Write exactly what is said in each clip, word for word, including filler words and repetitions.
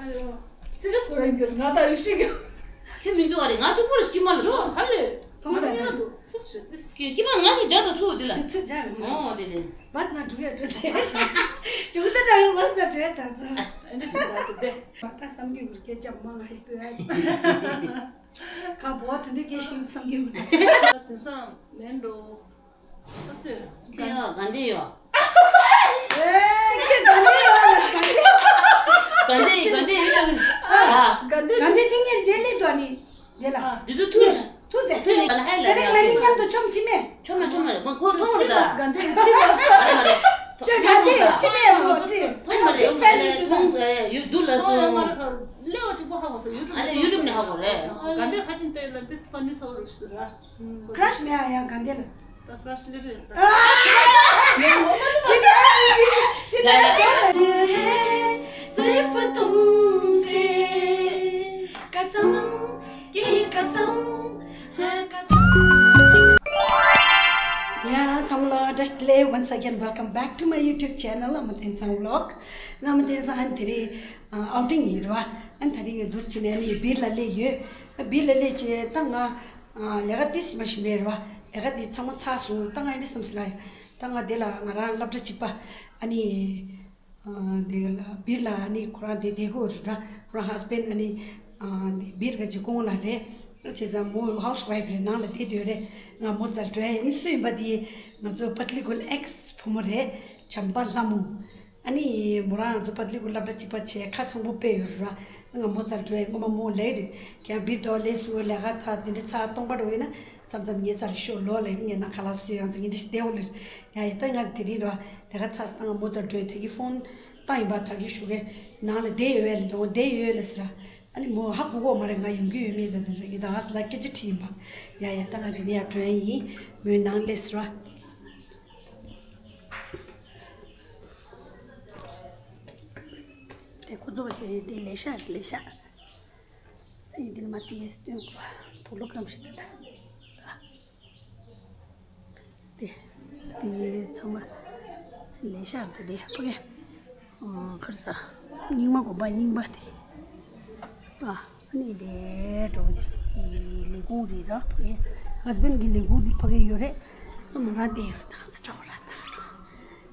སི་རི་ཡས་གོ་རང་གྱུར་ང་ད་ཡོད་ཤིག་ཁྱོད་མི་འདུག་ཨ་རེད། ང་གཅིག་པོ་རེ་སྐྱིད་མ་ལ་འདུག་ཧ་ལས། ཐོང་ད་ད་འདུག་ཚུ་ཞུ་ཏེ། སྐྱིད་མ་ང་གི་སྦྱར་དང་ཚུ་འདི་ལ། དུ་ཚུ་སྦྱར་མི་ཨོ་དེ་ལས། བས་ན་འགྲོ་ཡ་འགྲོ་དེ། ཇུག་ད་ད་བས་ན་འགྲོ་ཡ་ད་ཚུ། ཨ་འདི་ཞིག་ད་ཚུ་དེ། ད་བསམ་གྱི་འུར་སྐད་ཅམ་མ་ང་ཞིག་ཏུ་ཡ། ཁ་བོ་དུ་འདི་སྐད་ཤིང་བསམ་གྱི་འུར། དེང་སང་མེད་འགྲོ། ཨ་སེ། ཁྱོད་ཡོད་ག་འདི་ཡོད། ཨེ་ཁྱོད་ག་འདི་ཡོད་ལ་ག་འདི། ག་འདི་ག་འདི་ཡོད། ཨ་ག་འདི། ག་འདི་ཏིང་ངེ་འདི་ལི་དོ་ནི། ཡེ་ལ། ཨ་འདི་དུ་ཐུ། ཐུ་ཟེ། ཐུ་ནི་ག་ལ་ཧའི་ལ་ཡ། ང་ནི་མཉམ་དུ་ཆོམ་ཆི་མེ། ཆོམ་མ་ཆོམ་མ་རེད་མ་ཁོ་ཐོང་རེད་ད། ག་འདི་ཆི་ལ་ས་མ་རེད། ཁྱོད་ག་འདི་ཆི་མེ་མོ་ཚི། ཐོང་མ་རེད་ཕན་ནི་དུ་ཐོང་ཡུ་ཏུབ་ལ་སོང་། ལེའོ་གཅིག་པོ་ཧ་གོ་སོང་ཡུ་ཏུབ། ཨ་ལེ་ཡུ་ཏུབ་ནས་ཧ་གོ་རེད། ག་འདི་ཧ་ཅིན་ཏེ་ལ་འདི་སི་ཕ་ནི་ཚོ་རུ་ཤི་ར། ཀྲ་ཤི་མེད་ཨ་ཡ་ག་འདི་ལ། ད་ཀྲ་ཤི་ལེ་རུ་ཡོད་ད། ཡ་ཡ། ཡ་ཚང་མ་ལ་བཀྲ་ཤིས་བདེ་ལེགས། Once again, welcome back to my YouTube channel, Ama Tensang Vlog. ང་ཨ་མ་བསྟན་སང་ཨ་ནི་དེ་རིང་ཨའུ་ཊིང་ཡིན་རེད་བ། ཨ་ནི་དེ་རིང་ངས་འདུག་སེ་བྱས་ནས་ཨ་ནི་བིར་ལ་སླེབས་ཡོད། བིར་ལ་སླེབས་བྱས་ད་ང་ལས་ཀ་ཏོག་ཙམ་མ་ཞིག་མེད་རེད་བ། ལས་ཀ་དེ་ཚང་མ་ཚར་སོང་། ད་ང་ཨ་ནི་བསམ་སོང་ར། ད་ང་དེ་ལ་ང་རང་སློབ་གྲྭ་གཅིག་པ་ཨ་ནི་དེ་ལ་བིར་ལ་ཨ་ནི་ཁོ་རང་དེ་བསྡད་ཀྱི་ཡོད་རེད་ར། ཁོ་རང་ཧས་བྷེན་ཨ་ནི་དེ་བིར་ག་ཅིག་ཀོང་ལ་རེད། བྱས་ཙང་མོ་ཧའུ་སི་ཝའིཕ་རེད། ནང་ལ་བསྡད་ཡོད་རེད། ང་མོ་རྩར་འགྲོ་ཡ་ཡིན། སུ་ཡིན་པ་དེ་ང་ཚོ་པ་ཏི་ལི་ཀུལ་ཨེགས་བུ་མོ་རེད། བྱམས་པ་ལྷ་མོ། ཨ་ནི་མོ་རང་ང་ཚོ་པ་ཏི་ལི་ཀུལ་སློབ་གྲྭ་གཅིག་པ་བྱས་ཁ་ཚང་པོ་དཔེ་ཡོད་ར། ང་མོ་རྩར་འགྲོ་ཡ་སྔོན་མ་མོ་ལས་རེད། ཀྱང་བིར་དོ་ལས་སུ་ལས་ཀ་ད་དེ་འདྲ་ཚར་སྟོང་པ་འགྲོ་ཡིན་ན་མཚམས་མཚམས་ངའི་རྩར་ཤོག་ལོ་ལ་ངས་ན་ཁ་ལག་སུ་ཡང་ཚིག་ངས་འདྲ་ཞིག་བསྡད་འོ་ལེ། ཡ་ཡ་ད་ང་དེ་རིང་ར་ལས་ཀ་ཚར་སྟངས་མོ་རྩར་འགྲོ་ཡ་ད་གི་ཕོན་བཏང་ཡིན་པ་ད་གི་ཞུ་གི་ནང་ལ་བསྡད་ཡོད་བས་ལ་དོ་བསྡད་ཡོད་ལ་ཟེར་ར། ཨ་ནི་མོ་ཧ་གོ་གོ་མ་རེད། ང་ཡོང་གི་ཡོད་མེད་ད་དེ་ཚོ་ངས་ད་ང་ལ་སྐད་ཆ་དྲིས་ཡིན་པ། ཡ་ཡ་ད་ང་དེ་ནས་ཡར་འགྲོ་ཡ་ཡིན། མོའི་ནང་སླེབས་ཟེར་བ། དེ་ཁོ་ཚོ་བྱས་དེ་ལས་ཤག་ལས་ཤག་ཨ་ནི་དེ་ནས་མ་དེ་སྟོན་དགོས་པ་དུག་ལོག་གམ་ཞིག་ད་ད། དེ་དེ་ཚང་མ་ལས་ཤག་དེ་དེ་ཕ་གི་ཨ་ཁར་ས་རྙིང་མ་དགོན་པ་རྙིང་པ་དེ་ཨ་ཨ་ནི་དེ་འགྲོ་གི་ལས་ཁུངས་རེད་ར། ཕ་གི་ཧས་བྷེན་གི་ལས་ཁུངས་དེ་ཕ་གི་ཡོད་རེད། ཨ་མོ་རང་དེ་ཡོད་དང་ས་ཆ་བ་ར་ད་ར།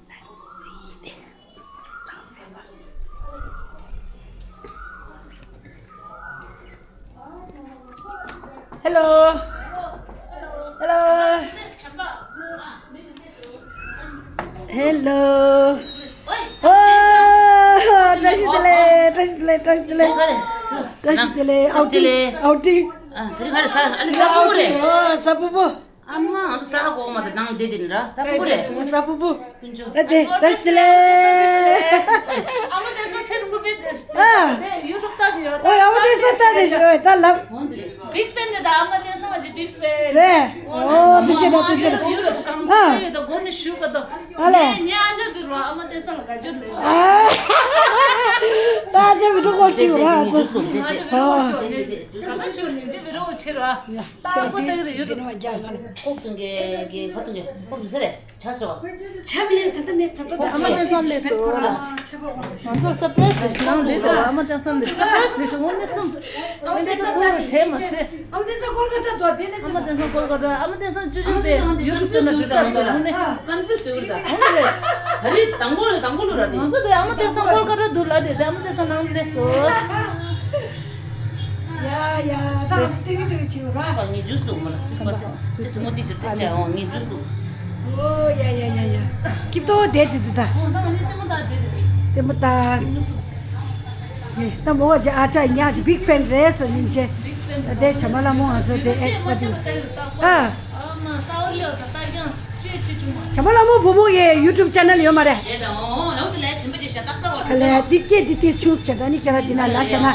Let's see there. Hello. Hello. Hello. ཨོ། བཀྲ་ཤིས་བདེ་ལེགས། བཀྲ་ཤིས་བདེ་ལེགས། བཀྲ་ཤིས་བདེ་ལེགས། བཀྲ་ཤིས་བདེ་ལེགས། ཨའུ་ཊིང་། ཨའུ་ཊིང་། ཨ་དེ་རིང་ག་རེ་ས་ཨ་ནི་ས་ཕུ་བོ་རེད། ཨོ་ས་ཕུ་བོ། ཨ་མ་ང་ཚོ་ས་ཧ་གོ་མ་ད་ནང་ལ་བསྡད་དེ་ནི་ར་ས་ཕུ་བོ་རེད། ས་ཕུ་བོ། ཨ་དེ་བཀྲ་ཤིས་བདེ་ལེགས། ཨ་མ་དེ་ཚོ་ཚེ་རིང་པོ་དཔེ་དེ་ཨ་ཡུ་ཊུབ་ལྟ་དེ་ཡོད། ཨོ་ཨ་མ་དེ་ཚོ་ལྟ་དེ་ཞོ་ད་ལབ། འོན་ཏེ། བིག་ཕེན་ནི་ད་ཨ་མ་དེ་ཚོ་ང་ཅི་བིག་ཕེན་རེད། ཨོ་དེ་ཅི་ད་དེ་ཅི་ད་ཡུ་ཊུབ་གང་ཨ་ཚོ་ཡོད་ད་གོ་ནི་ཞུ་ག་ད། ཨ་ལེ། ངས་ཨ་ཅག་བིར་བ་ཨ་མ་བསྟན་ས་ལ་དགའ་སྐྱོ་ལས། ཨ། ད་ཨ་ཅག་བིར་གྲོགས་ཅིག་ར་ཨ་ཙི། ཨ་ཅག་བིར་གྲོགས་ཆོག་ནས་འདི་བིར་གྲོགས་ཆེ་ར། ད་ཨ་ཁོ་ད་གི་རེ་ཡོད་རོགས། ཁོག་ཏུ་གི་གི་ཁ་ཏུ་གི་ཁོག་ཏུ་ཟེར་རེ་ཆ་སོ། ཆ་མེད་ད་ད་མེད་ད་ད་ད། ཨ་མ་བསྟན་ས་ལས་སོ། ང་ཚོ་སར་པ་རའི་སི་ཞིག་ནང་ལས་ད་ཨ་མ་བསྟན་ས་ལས་སར་པ་རའི་སི་ཞིག་འོང་ནས་སོང་། ཨ་མ་བསྟན་ས་ད་ནི་བྱས་མ་ཟེར། ཨ་མ་བསྟན་ས་ཀོལ་ཀ་ཏ་དུ་དེ་ནས་ཨ་མ་བསྟན་ས་ཀོལ་ཀ་ཏ། ཨ་མ་བསྟན་ས་ཅུ་ཅུ་དེ་ཡུ་ཊུབ་ཟེར་ན་འགྲིག་ས་མི་འདུག་ལ་ནས། ཀོན་ཕིའུ་སི་ཟེར་གི་རེད་ད། འོ་ན་རེད། ད་རེས་དང་པོ་ལ་དང་པོ་ལ་ར་དེ། ང་ཚོ་དེ་ཨ་མ་བསྟན་ས་ཀོལ་ཀ་ཏ་འདུག་ལ་དེ་དེ་ཨ་མ་བསྟན་ས་ནང་སླེབས་སོ། ཡ་ཡ་ད་ང་ཚོ་ལྟོས་གི་ལྟོས་གི་བྱེད་ར། ངས་ཇུས་ལུག་མོ་ལ་ཏིས་མ་ཏིས་མོ་ཏིས་ཏིས་བྱས་འོང་ངས་ཇུས་ལུག་ཨོ་ཡ་ཡ་ཡ་ཡ། སྐྱིབ་ཏོ་དེ་དེ་དེ་ད། ཨོ་ད་ང་ནི་ལྟད་མོ་ལྟ་དེ་རེད། ལྟད་མོ་ལྟ། ད་མོ་བ་ཅི་ཨ་ཅག་ཉག་ཅིག་བིག་ཕེན་རེད་ཟེར་ཉིན་ཅེ། དེ་བྱ་མ་ལ་མོ་ང་ཚོ་དེ་ཨེགས་པ་ཅིག་ཨ། བྱ་མ་ལ་མོ་བུ་མོ་གི་ཡུ་ཊུབ་ཅེ་ནལ་ཡོད་མ་རེད། ཨ་ལས་དེ་སྐད་དེ་དེ་ཆུང་ཟེར་ད་ནི་ཁྱེད་རང་དེ་ན་ལ་ཤ་ན། ཨོ།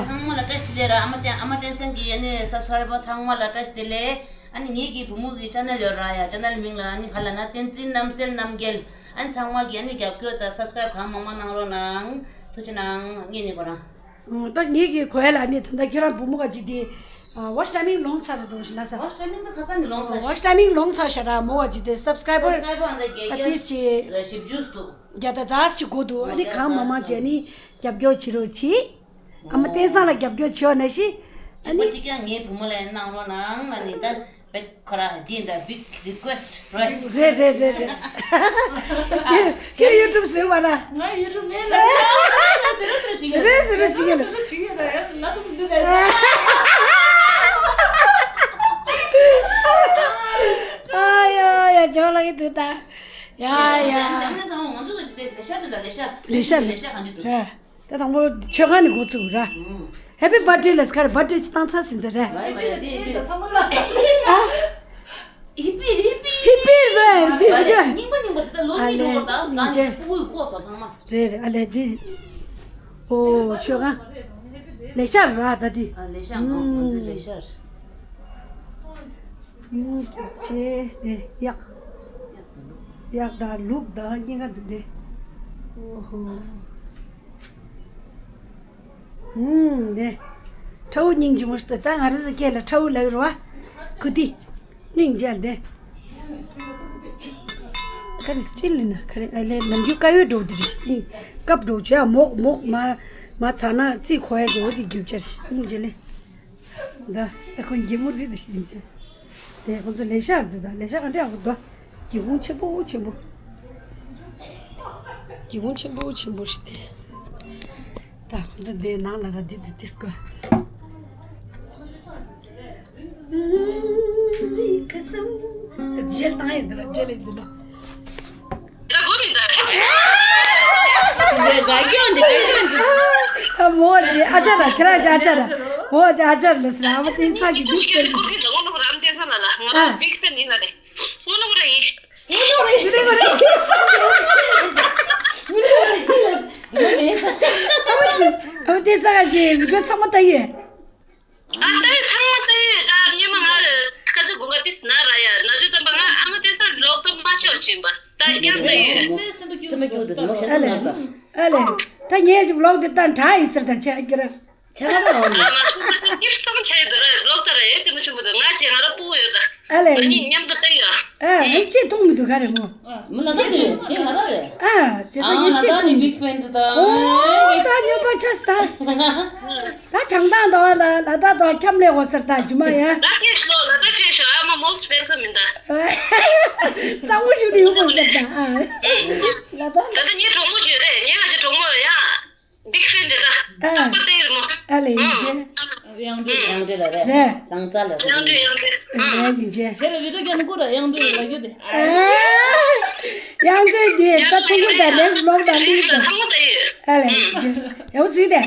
ཚང་མ་ལ་བཀྲ་ཤིས་བདེ་ལེགས་ར། ཨ་མ་བསྟན་ཨ་མ་བསྟན་སེང་གི་ཨ་ནི་སབ་སི་ཀ་རའི་བར་ཚང་མ་ལ་བཀྲ་ཤིས་བདེ་ལེགས། ཨ་ནི་ངེད་ཀྱི་བུ་མོ་གི་ཅེ་ནལ་ཡོད་ར་ཡ། ཅེ་ནལ་མིང་ལ་ཨ་ནི་ག་ལ་ན་བསྟན་འཛིན་རྣམ་གསལ་རྣམ་རྒྱལ། ཨ་ནི་ཚང་མ་གི་ཨ་ནི་རྒྱབ་སྐྱོར་དང་སབ་སི་ཀ་རའིབ་གང་མང་མང་གནང་རོགས་གནང་། ཐུགས་རྗེ་གནང་། ངེད་གཉིས་ཁོ་རང་། ཨོ་ད་ངེད་ཀྱི་གོ་ཡ་ལ་ཨ་ནི་ད་ལྟ་ཁྱེད་རང་བུ་མོ་ག་ཅིག་དེ། ཨ་ཝ་ཆི་ཊའི་མིང་ལོང་ཚར་རོ་འགྲོ་ཞིག་ན་ས། ཝ་ཆི་ཊའི་མིང་དུ་ཁ་སང་གི་ལོང་ཚར། ཝ་ཆི་ཊའི་མིང་ལོང་ཚར་ཤ་ར་མོ་བ་ཅིག་དེ་སབ་སི་ཀ་རའི་བར། སབ་སི་ཀ་རའི་བར་འདི་ད་ཏིས་ཅི། བཞི་བཅུ་འདུག་རྒྱ་ད་ཛ་ཅིག་གོ་འདུག་ཨ་ནི་གང་མང་མང་བྱས་ནི་རྒྱབ་སྐྱོར་བྱེད་རོགས་གྱིས། ཨ་མ་བསྟན་བཟང་ལ་རྒྱབ་སྐྱོར་བྱེད་འོ་ན་ཤི། ཨ་ཅིག་པ་ནི་ཅིག་ཀྱང་ངའི་བུ་མོ་ལ་གནང་རོགས་གནང་ལ་ནི་ད་བེད་ཁོ་ར་འདི་འདྲ་big request རེད། རེད་རེད་རེད་རེད། ཁྱོད་ཡུ་ཊུབ་བཟོས་པ་ན། ང་ཡུ་ཊུབ་མེད་ལ། ཟེར་རོ་ཟེར་རོ་བྱེད་ཀྱི་ཟེར་རོ་ཟེར་རོ་བྱེད་ཀྱི་ཟེར་རོ་བྱེད་ཀྱི་ལ་ཡ་ལ་དུ་མི་འདུག་ལ། ཨ་ཡ་ཡ་ཇོ་ལ་གི་དུ་ད། ཡ་ཡ། ང་ཚོ་ང་ཚོ་ལ་ཅི་ལས་ཤ་དེ་ལ་ལས་ཤ་ལས་ཤ་ལས་ཤ་གང་ཅི་འདུག་རེད། ད་དང་པོ་མཆོད་ཁང་ནས་འགོ་བཙུགས་ར། ཧེ་པི་བར་ཌེ་ལ་སི་ཁར་བར་ཌེ་ཅི་བཏང་ཚར་ཟིན་ཟེར་རེད། ཨ། ཧི་པི་ཧི་པི་ཧི་པི་རེད་འདི་རེད། རྙིང་པ་རྙིང་པ་དེ་ལོ་གཉིས་འགྲོ་བར་ད་སྒང་ནས་ཕྲུ་གུ་ཡི་ལྐོག་ཟ་ཚང་མ། རེད་རེད། ཨ་ལས་འདི། ཨོ་མཆོད་ཁང་། ལས་ཤ་ར་ད་འདི། ཨ་ལས་ཤ་ང་ང་ཚོའི་ལས་ཤ་རེད། ཡུ་ཀྱི་ཆེ་དེ་གཡག་གཡག་དང་ལུག་དང་གཉིས་ཀ་འདུག་དེ། ཨོ་ཧོ། ཨུམ་དེ། ཁྲ་བོ་སྙིང་རྗེ་མོ་ཞིག་ད་ང་རང་ཚོ་སྐད་ལ་ཁྲ་བོ་ལབ་རེད་བ། ཁུ་ཏི། སྙིང་རྗེ་དེ། ཁ་རེ་སྤྱིར་ལ་ན་ཁ་རེ་ཨ་ལས་ནམ་རྒྱུན་དཀར་ཡོལ་འགྲོ་དེ་རེད་སྙིང་སྐབས་འགྲོ་བྱོས་ཨ་མོག་མོག་མ་མ་ཚ་ན་རྩིས་གོ་ཡ་དེ་འོ་དེ་རྒྱུ་ཆ་རེད་སྙིང་རྗེ་ལེ། ད་ད་ཁོ་རྒྱལ་མོ་རེད་ད་ཤིན་ཅང་། དེ་ཁོ་ཚོ་ལས་ཤག་འདུག་ད་ལས་ཤག་ག་འདྲ་ཡག་པོ་འདུག་སྒེའུ་ཁུང་ཆེན་པོ་ཆེན་པོ། སྒེའུ་ཁུང་ཆེན་པོ་ཆེན་པོ་ཞིག་དེ། ད་ཁོ་ཚོ་དེ་ནང་ལ་ར་འདི་འདུག་ཏིས་ཀོ། ཁ་སང་ད་རྗེས་བཏང་ཡས་འདི་ལ་རྗེས་ལས་འདི་ལ། ད་གོ་མི་འདུག་རེད། དགའ་སྐྱོ་འདི་དགའ་སྐྱོ་འདི། ཨ་མོ་རེད་ཨ་ཅག་ར་ཁྱེད་རང་ཅག་ཨ་ཅག་ར། མོ་ཅག་ཨ་ཅག་ར་ལ་ཟེར་ཨ་མ་བསྟན་བཟང་གི་big fan་རེད་ཟེར། ཨ། ཨ་མ་བསྟན་བཟང་ལ་ལ་ང་རང་big fan་ཡིན་ལ་རེད། ཧུ་ནུ་རེད་ཡིན། ཧུ་ནུ་རེད་ཡིན། ཨ་མ་བསྟན་བཟང་གི་video་ཚང་མ་ལྟ་ཡོད། ང་ལྟ་བའི་ཚང་མ་ལྟ་ཡོད་ད་སྔོན་མ་ང་ཁ་ཚ་དགུན་ཁ་ཏིས་ན་ར་ཡ་ན་དུས་ཙམ་པ་ང་ཨ་མ་བསྟན་བཟང་vlog་ཏུ་མ་ཤོར་བཞིན་པ་ད་རྒྱབ་ན་ཡོད། སེམས་པ་སྐྱོ་འདུག་མོ་ཤ་ཨ་ཐུག་ལེ་ནར་ད། ཨ་ལེ། ད་ངས་ཅིག་vlog་འདི་ལྟ་དྲག་ཡིན་ཟེར་ད་ཆ་ཁྱེད་རང་། ཆ་ཁ་ད་འོ་ནི། ཨ་མ་སུ་ད་ཁྱེད་བསམ་ཆ་ཡོད་དུ་ར་vlog་ད་ར་ཡོད་དེ་མ་ཆུང་པོ་དུ་ང་ཆེ་ང་ར་སྤུ་གུ་ཡོད་ད། ཨ་ལེ། ང་གཉིས་མཉམ་དུ་ལྟ་ཡོད། ཨ་ང་ཅིག་མཐོང་མི་འདུག་ག་རེ་མོ། མི་ལ་ད་རེད་དེ་ང་ལ་རེད། ཨ་ཅེ་ད་ཨ་ཡིན་ལ་ཅེ་ད་ནི་big fan་དུ་ད། ཨོ་ད་ཉོ་པ་ཆ་སྟ། ད་བྱང་ཐང་དང་ལ་ལ་ད་དང་འཁྱམ་ལས་འོ་ཟེར་ད་ཇུ་མ་ཡ། ད་ཕེབས་ཤོག་ལ་ད་ཕེབས་ཤོག I'm a most welcome་ཡིན་ད། གཙང་པོ་ཞིག་ཏུ་ཡོང་དགོས་ཟེར་ད་ཨ། ལ་ད། ད་ད་ངའི་གྲོགས་མོ་ཞིག་རེད་ངའི་ང་ཞིག་གྲོགས་མོ་ཡ། big fan་རེད་ད། ཨ། ད་པ་ཏེ་རི་མོ། ཨ་ལེ་ཡིན་ཅེ། དབྱངས་སྒྲོལ། དབྱངས་སྒྲོལ་ལ་རེད། རེད། དངས་ཚ་ལ་རེད། དབྱངས་སྒྲོལ་དབྱངས་སྒྲོལ། ཨ་ཡིན་ཅེ། ཁྱེད་ལ་video་རྒྱག་ན་ཀུ་ར་དབྱངས་སྒྲོལ་ལ་རྒྱུ་དེ། ཨ། དབྱངས་སྒྲོལ་དེ་ད་ཐུང་ཀུ་ད་dance་vlog་ད་ལི་ད། ཚང་མ་ད་ཡོད། ཨ་ལེ་ཡིན་ཅེ། ཡག་པོ་བཟོས་ཏེ།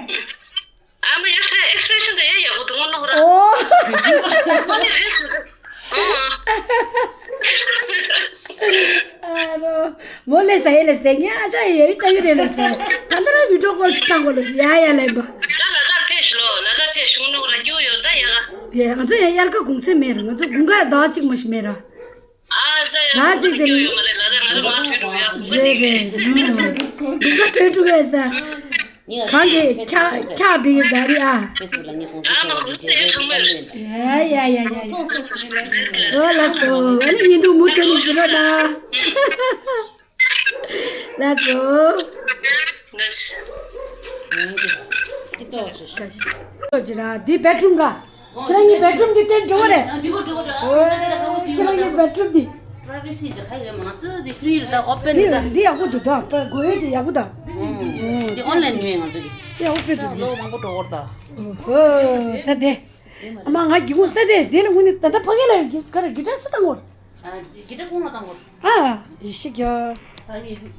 ཨ་མ་ཡག་ཤ་expression་དེ་ཡག་ཡག་པོ་འདུག་ངོ་ནོ་ར། ཨོ། ངོ་ནི་རེས་སུ། ཨ་རོ། མོ་ལེ་ས་ཡེ་ལེ་སྟེ་ངས་ཨ་ཅག་ཡེ་ཡེ་ལྟ་གི་རེད་ལེ་སེ། ད་ལྟ་ར་video call་ཅིག་བཏང་གོ་ལེ་སེ་ཡ་ཡ་ལེ་འབོ། ད་ལ་ད་ཕེབས་ཤོག་ལ་ད་ཕེབས་ཤོག་ནོ་ར་སྐྱོ་ཡོད་ད་ཡ་ག། ཡེ་ང་ཚོ་ཡ་དབྱར་ཁ་གུང་སེང་མེད་ར་ང་ཚོ་དགུན་ཁ་ཟླ་བ་གཅིག་མ་ཞིག་མེད་ར། ཨ་ཟ་ཡ་ཟླ་གཅིག་དེ་ཡོད་མ་རེད་ལ་ད་ང་རང་མ་ཐུག་འགྲོ་ཡ་ཟ་རེད་གཅིག་རེད་རེད། འདུག་ག་གྲོས་ཀྲུག་ཡ་ཟ། གང་གི་ཁྱག་ཁྱག་འདི་ཡོད་ད་རེད་ཨ། ཨ་མ་གུང་སེང་ཡོད་ཚང་མ་ཡོད། ཡ་ཡ་ཡ་ཡ་ཡ། ཨོ་ལགས་སོ་ཨ་ནི་ཉིན་དུ་མུ་གེ་ནི་ཟེར་རོ་ད། ལགས་སོ། ལགས་སོ། ཀ་ཤི། ལོ་ཅི་ར་འདི་bedroom་ར། ཁྱེད་རང་གཉིས་bedroom་འདི་སྟོན་འགྲོ་བ་རེད། འགྲིག་གོ་འགྲིག་གོ་འགྲིག་གོ། ཨོ་ཁྱེད་རང་གཉིས་bedroom་འདི། Privacy་འདི་ག་ཡོད་མ་ང་ཚོ་འདི་free་རེད་ད་open་འདི་རེད་ད། འདི་ཡག་པོ་འདུག་ད་ཕ་གོ་ཡོད་འདི་ཡག་པོ་ད། འདི་online་ཉོས་ང་ཚོ་འདི། འདི་ཡག་པོ་དཔེ་འདུག་འདི། ལོ་མང་པོ་འགྲོ་གོ་ད། ཨོ་ད་འདི། ཨ་མ་ང་སྒེའུ་ཁུང་ལྟ་དེ་དེ་ལ་དངོས་གནས་ད་ལྟ་ཕ་གི་ལ་ག་རེ་གི་ཏྲ་སུ་བཏང་གོ། ཨ་གི་ཏྲ་ཁོང་ལ་བཏང་གོ། ཨ་ཡེ་ཤི་གྱ།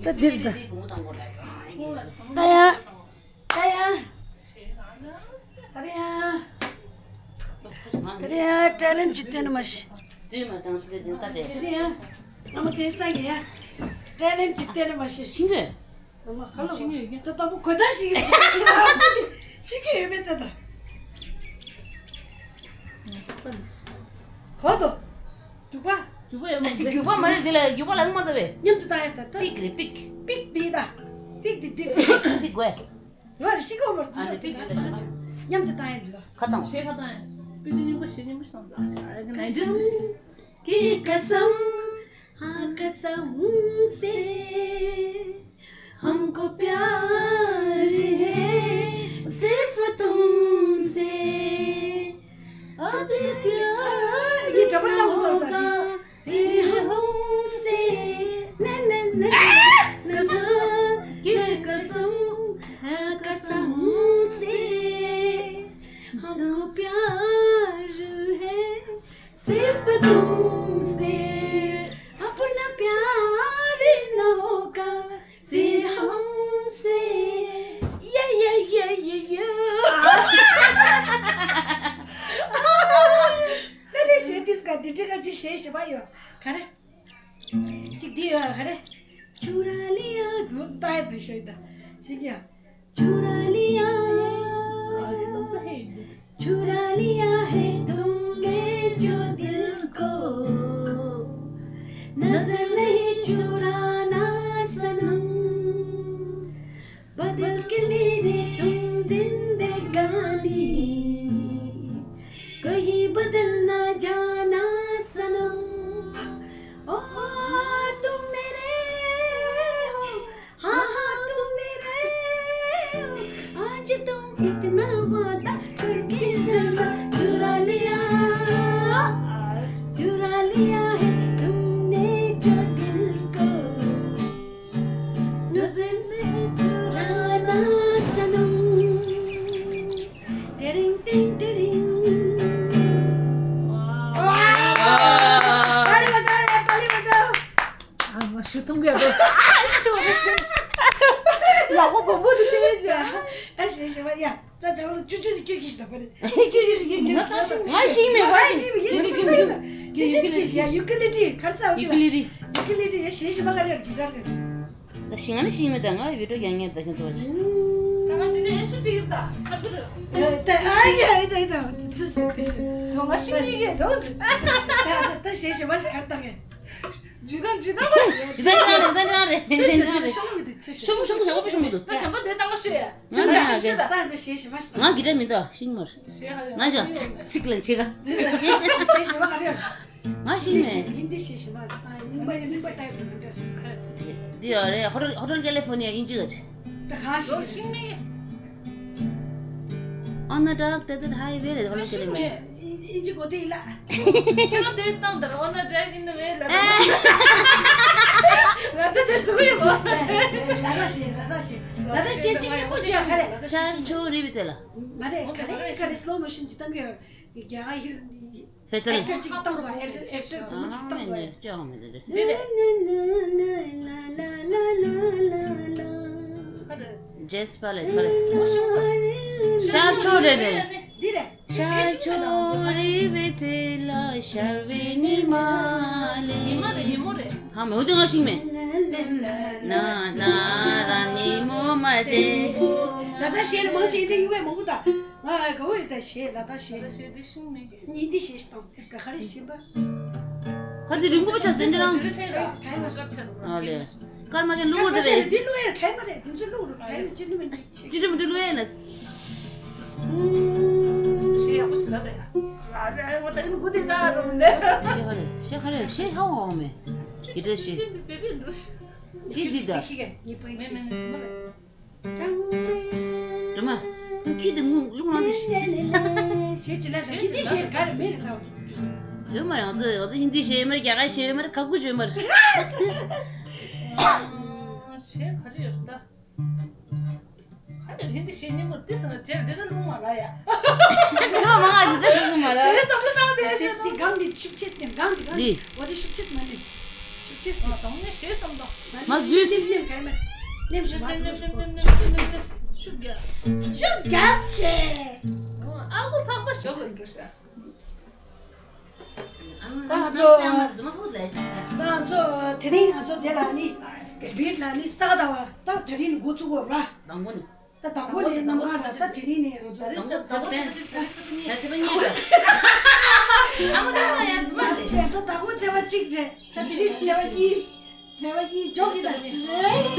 ད་དེ་ད། ད་ཡ། ད་ཡ། ད་ཡ། ད་ཡ་talent་ཅིག་སྟོན་ན་མ་ཤི། ད་ཡ། ཨ་མ་དེ་ས་ཡ། talent་ཅིག་སྟོན་ན་མ་ཤི། ཤིང་གི། ཨ་མ་ཁ་ལོ། ཤིང་གི་ཡོད་ཀྱང་། ད་ལྟ་བུ་གོ་ད་ཤིང་གི། ཤིང་གི་ཡོད་མེད་ད་ད། གོ་དོ། རྒྱུག་པ། རྒྱུག་པ་ཡོད་མ་རེད། རྒྱུག་པ་མ་རེད་དེ་ལ་རྒྱུག་པ་ལ་ཡོད་མ་རེད་ད་བས། མཉམ་དུ་བཏང་ཡ་ད་ད། པིག་རེད་པིག་པིག་དེ་ད། པིག་དེ་དེ། པིག་དགོས། དེ་བ་ཤིང་གི་བར་ཨ་རེད་པིག་དེ་ད་ཤིང་གི། མཉམ་དུ་བཏང་ཡ་འདི་ལ། ཁ་བཏང་། ཤེས་ཁ་བཏང་ཡ། པི་ཅི་རྙིང་པ་ཤེས་རྙིང་པ་ཤེས་བཏང་ད་ཤ་ཨ་གི་ནའི་ཏིས་ཀི་ཤེས། ཀི་ཀ་སམ། ཧ་ཀ་སམ་སེ། हमको प्यार है सिर्फ तुमसे। अब प्यार ये डबल ना हो सकता। फिर हमसे न, न, न, न, न, ये कसम, कसम से हमको प्यार है सिर्फ तुमसे। अपना प्यार न होगा फिर हमसे। ये, ये, ये, ये, ये। ད་དེ་གཞས་དེ་ག་འདི་འདྲ་ག་ཅིག་གཞས་ཞེ་པོ་ཡོད། ག་རེ། གཅིག་འདི་ཡོད་ག་རེ། चुरा लिया ཟུར་ལྟ་ཡ་དེ་ཤོད་ད། གཅིག་ཡ། चुरा लिया चुरा लिया है तुमने जो दिल को नजर नहीं चुराना सनम। बदल के मेरी तुम जिंदगानी कहीं बदल ना जाना सनम। ओ तुम मेरे हो, हाँ हाँ तुम मेरे हो। आज तुम इतना वादा करके चलना। चुरा लिया, चुरा लिया है तुमने जो दिल को नजर में चुराना सनम। टिरिंग टिंग टिरिंग। ताली बजाओ यार, ताली बजाओ। ཨ་མ་ཤི་ཐུང་གི་ཡ། ལག་པ་བུ་བུ་དེ་དེ་ཡ། ཨ་ཤི་ཤི་བ་ཡ། ཙ་ཙ་བ་ལ་ཅུ་ཅུ་དེ་ཁྱོད་ཁྱི་ཤི་ད་པ་རེད། ཁྱོད་ཁྱི་ཤི་ཁྱི་ཤི། ང་ཤི་མེད། ང་ཤི་མེད། ཅུ་ཅུ་དེ་ཁྱི་ཤི་ཡ། ཡུ་ཀི་ལི་ཏི་གར་ས་ཡུ་ཀི་ལི་ཏི། ཡུ་ཀི་ལི་ཏི་ཡ། ཤི་ཤི་བ་ག་རེ་ཡ། གི་ཅར་ག་ད་ཤིང་ཨ་ནི་ཤིང་མི་ད་ང་བི་ཏོ་ཡང་ངས་ད་ཤིང་ཚོ་བ་ཅི། ད་ང་དེ་ནས་ཨེ་ཆུ་ཅི་ཡིན་ད་ཁ་ཐུ་རུ། ད་ཨ་ཡ་ཨེ་ད་ཨེ་ད་ཚུ་ཤི་དེ་ཤི། ཚོ་ང་ཤིང་ཡི་གེ་འགྲོ། ད་ད་ཤེས་ཤི་བ་ཤི་གར་ད་གེ། ཇུ་དང་ཇུ་དང་བ། ཡི་ཟན་ཅང་རེ་ཟན་ཅང་རེ་ཟན་ཅང་རེ། ཤོ་མོ་གི་དེ་ཚུ་ཤི། ཤོ་མོ་ཤོ་མོ་ཤོ་མོ་ཤོ་མོ་དུ། ད་བྱམས་པ་དེ་ད་ང་ཤི་ཡ། ང་ང་ང་ད་ད་ཤེས་ཤི་བ་ཤི་ད། ང་གི་ད་མི་ད་ཤིང་མར། ང་ཅང་ཚིག་ལན་ཆེ་ག་ཤེས་ཤི་བ་ག་རེ་ཡ། ང་ཤེས་ནས། ཧིན་དི་ཤེས་ཤེས་མ། ཨ་རྙིང་པ་རྙིང་པ་ལྟ་ཡི་མི་འདྲ། འདི་ཡོད་རེད། ཧོ་ཊེལ་ཧོ་ཊེལ་ཀེ་ལི་ཧྥོར་ནི་ཡ་ཨིན་ཇི་ག་ཅི། ད་ག་ཤེས། ཤིང་མེད། On a dark desert highway རེད། ཧོ་ཊེལ་ཀེ་ལི་ཧྥོར་ནི་ཡ། ཨིན་ཇི་གོ་དེ་ཡིན་ལ། ཁྱོད་རང་དེ་བཏང་དར་on a dark in the way ལ། ང་ཚོ་དེ་ཚོ་ཡོད་གོ། ལ་ད་ཤེས་ལ་ད་ཤེས་ལ་ད་ཤེས་གཅིག་མཉམ་པོ་བྱས་ག་རེ། ཤར་ཕྱོགས་རི་བོའི་རྩེ་ལ། མ་རེད་ག་རེ་ག་རེ་སི་ལོ་མོ་ཤན་གྱི་བཏང་གི་ཡོད། རྒྱ་གར་ཧི་ཧྥེ་སལ། ཨེག་ཊར་གཅིག་བཏང་དགོས། ཨེག་ཊར་ཨེག་ཊར་བུ་མོ་གཅིག་བཏང་དགོས། ཅི་ཡང་མི་འདུག་འདི་རེད། ཇེས་པ་ལེ་པ་ལེ། ཤར་ཕྱོགས་རེད་རེད། འདི་རེད། ཤར་ཕྱོགས་རི་བོའི་རྩེ་ལ་ཤར་བའི་ཉི་མ་ལས། ཉི་མ་རེད། ཉི་མོ་རེད། ཧ་མ་འོ་དེ་ང་ཤིང་མེད། ན་ན་ར་ཉི་མོ་མ་ཅན། ད་ལྟ་ཤེས་ལ་མང་ཆེ་འདི་ཡུ་བའི་མང་པོ་ད། ང་ག་བོ་ཡོད་ད་ཤེས་ལ་ད་ཤེས། ད་ཤེས་འདི་ཤིང་མེད་གི། ཉིན་འདི་ཤེས་ཤི་དང་དེ་ག་ཧ་རི་ཤིན་པ། ཁར་འདི་རིང་པོ་ཆགས་ཟིན་འདི་རང་། དེ་རེ་ཆེ་ད་ག་ཡ་མ་དཀར་ཆ་རུ་ཨ་ལེ། དཀར་མ་ཆ་ལུག་འདི་བས། འདི་ལུག་ཡ་ག་ཡ་མ་རེད། འདི་ཚོ་ལུག་རུ་ག་ཡ་མ་ཅི་ལུག་མི་འདི་ཤེས། ཅི་འདྲ་མི་འདྲ་ལུག་ཡ་ན། ཤེས་ཡག་པོ་ཞིག་ལ་རེད། ར་ཇ་ཡ་མ་ད་ཡིན་གུ་དེ་ད་རུ་མི་འདི། ཤེས་ག་རེ་ཤེས་ག་རེ་ཤེས་ཧ་འོང་མེ། ཡི་དེ་ཤེས། འདི་འདི་ད། ཁྱི་འདི་ད། མེ་མེ་མེ་ཚིམ་པ་རེད། སྒྲོལ་མ། ཁྱི་དེ་ངུ་གླུ་ངག་དེ་ཤེས། ཞེས་ཅི་ལ་ཧིན་དི་ཞེས་ག་རེ་མེད་རེད་ད། ཡོད་མ་རེད། ང་ཚོ་ང་ཚོ་ཧིན་དི་ཞེས་ཡོད་མ་རེད། རྒྱ་གར་ཞེས་ཡོད་མ་རེད། ག་གུ་ཞེས་ཡོད་མ་རེད། ཞེས་ག་རེ་ཡོད་ད། ག་རེ་ཧིན་དི་ཞེས་ཉིན་མོར་ཏི་སི་ན་ཇེར་དེ་ད་ལུང་མ་ར་ཡ། ལུང་མ་ར་ཡ་དེ་ད་ལུང་མ་ར། ཞེས་བསམ་བློ་བཏང་དེ་ཞེས་དེ་གང་དེ་ཆུབ་ཆེས་ནས་གང་དེ་གང་དེ་འོ་དེ་ཆུབ་ཆེས་མ་ནས། ཤུགས་ཆེ་སོང་། དང་ནས་ཞེས་བསམ་དང་། མ་འཛུལ། ནེམ་ནེམ་ག་མ། ནེམ་ཞུ་མ་ནེམ་ནེམ་ནེམ་ནེམ་ནེམ་ནེམ་ཤུགས་རྒྱབ། ཤུགས་རྒྱབ་ཆེ། ཨ་ཁུ་ཕག་པ་ཞོག་ལ་འགྲོ་ཤག་ང་ཚོ་ང་ཚོ་དེ་རིང་ང་ཚོ་དེ་ལ་ནི་བིར་ལ་ནི་ས་ག་ཟླ་བ་ད་དེ་རིང་ནི་འགོ་ཚུགས་དགོས་ར། དང་པོ་ནི། ད་དང་པོ་ནས་གནམ་གང་ལ་ད་དེ་རིང་ནས་ང་ཚོ་དང་པོ་དང་པོ་ཚེས་པ་གཉིས་ད་ཚེས་པ་གཉིས་ད། ཨ་མ་ད་ས་ཡ་རྫུན་མ་རེད། ད་དང་པོ་ཚེས་པ་གཅིག་རེད། ད་དེ་རིང་ཚེས་པ་གཉིས། ཚེས་པ་གཉིས་འཇོག་གི་ད་རེད། ད་དེ་རིང་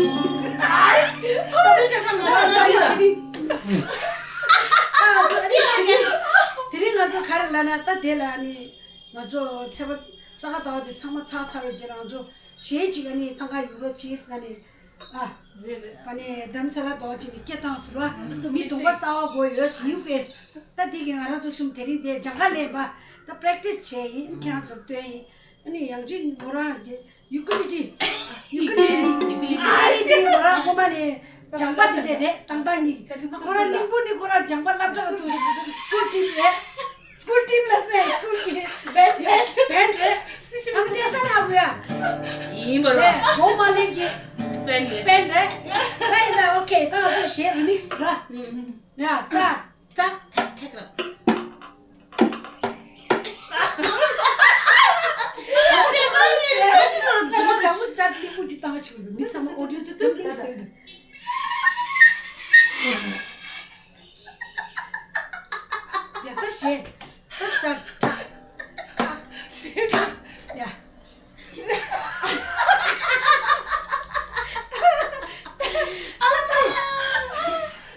ད་ཚེས་པ་གཉིས་རེད། ཨ་ཚེས་པ་གཉིས་དེ་རིང་ང་ཚོ་ག་རེ་ལབ་ན་ད་དེ་ལ་ནི་ང་ཚོ་ཚེས་པ་ས་ག་ཟླ་བ་དེ་ཚང་མ་ཚར་ཚར་བའི་རྗེས་ལ་ང་ཚོ་གཞས་གཅིག་ཨ་ནི་ཐང་ག་ཡུ་རོ་ཅིས་ན་ནི། ཨ། རེད་རེད། ཨ་ནི་རྡ་རམ་ས་ལ་འདྲ་བོ་ཅིག་ནས་སྐད་བཏང་ཟེར་བ། ང་ཚོ་གསུམ་མི་གདོང་པ་གསར་པ་དགོས་ཡོད། new face། ད་འདི་གི་ང་རང་ཚོ་གསུམ་དེ་རིང་འདིར་སྦྱང་ག་སླེབས་པ། ད་practice་བྱས་ཡིན། ཁྱེད་རང་ཚོར་སྟོན་ཡིན། ཨ་ནི་ཡང་ཅིན་མོ་རང་གི་ཡུ་ཀི་ལི་ཏི། ཡུ་ཀི་ལི་ཏི། ཡུ་ཀི་ལི་ཏི་མོ་རང་ཁོ་མ་ནས་སྦྱང་པ་དེ་འདྲ་རེད། ཏང་ཏང་གཉིས་ཁོ་རང་གླིང་བུ་ནི་ཁོ་རང་སྦྱང་པ་སློབ་གྲྭ་དུ་school team་རེད། school team་ལ་ཟེར་school་གི་band band རེད། ཨ་ནི་ས་ན་ཧ་གོ་ཡ། ཡིན་པ་རེད། རེད། གོ་མ་ལེན་གི་fan་རེད། fan་རེད། ད་ཡིན་ད་okay། ད་ང་ཚོ་གཞས་remix་ར། ཡ་start། ཏག་ཏག་ཏག་ཏག་ཡ་ད་གཞས། ད་ས་ཏག་ཏག་ཏག་ཡ།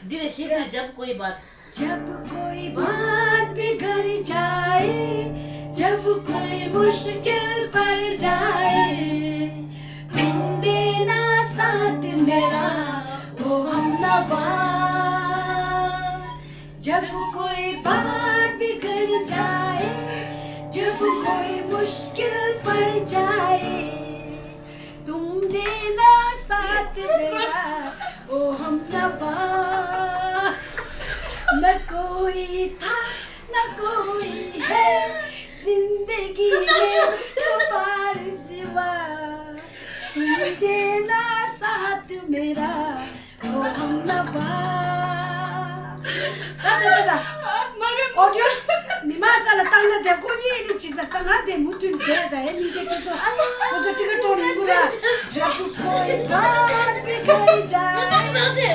འདི་ལ་གཞས་དེར་जब कोई बात जब कोई बात बिगड़ जाए, जब कोई मुश्किल पड़ जाए, तुम देना साथ मेरा, ओ हमनवा। जब कोई बात बिगड़ जाए, जब कोई मुश्किल पड़ जाए, तुम देना साथ मेरा, ओ हमनवा। न कोई था, न कोई है जिंदगी में तुम्हारे सिवा। तुम देना साथ मेरा, ओ हमनवा। ད་ད་ད་ད། audience་མི་མང་རྩ་ལ་བཏང་ན་དེ་ཁོ་གཉིས་ནི་ཇི་ཙམ་ད་ང་དེ་མུ་མཐུད་བསྡད་ད་ཡ། སྙིང་རྗེ་སྐྱེ་ཚོ་ཁོ་ཚོ་ཊི་ཀེ་ཊི་གཏོང་ཡིན་གུ་ར། जब कोई बात बिगड़ जाए། ཡ་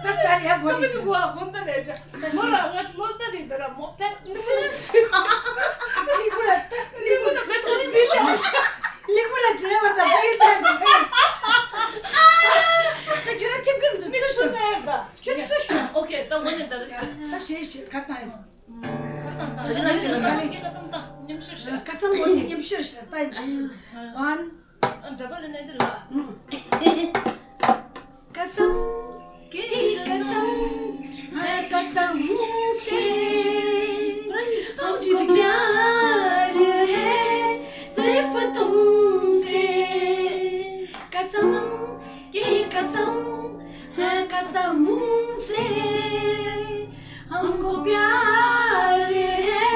ད་སྟར་ཡ་གོ་རེད། མོ་ལ་ང་མོ་ལྟ་ནི་འདི་ལ་མོ་པད་ལི་གུ་ར་ད་ལི་གུ་ར་ད་ལི་གུ་ར་ད་ལི་གུ་ར་ད་ད་ཁྱོད་ར་ཐིབ་གི་འདུག་ཚུར་ཤོག་ཁྱོད་ཚུར་ཤོག་ཁྱོད་ཚུར་ཤོག okay། ད་འོ་ནས་ད་རེས་ད་ཞེས་ཞེས་ཁ་བཏང་ཡོང་། ཁ་བཏང་བཏང་། ད་ཞེས་ཁ་བཏང་ཡོང་། ཁ་བཏང་བཏང་མཉམ་ཞུགས་ཞུ། ཁ་བཏང་འོ་ནས་མཉམ་ཞུགས་ཞུ་ད་ཡིན། one འདྲ་པོ་ལས་ནས་འདི་ལ། कसम की कसम है कसम से, हमको प्यार है सिर्फ तुमसे। कसम की कसम है कसम से, हमको प्यार है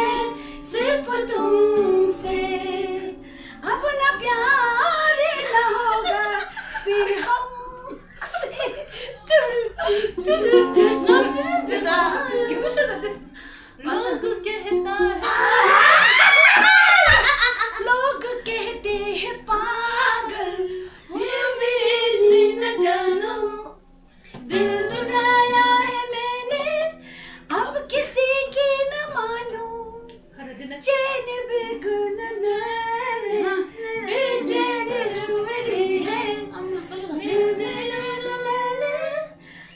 सिर्फ तुमसे। अपना प्यार न होगा फिर हमसे। लोग कहता है लोग कहते हैं पागल, ये मेरी न जानो। दिल दुखाया है मैंने, अब किसी की न मानूं। चैन बेगुन नैन, बेचैन रो रही है।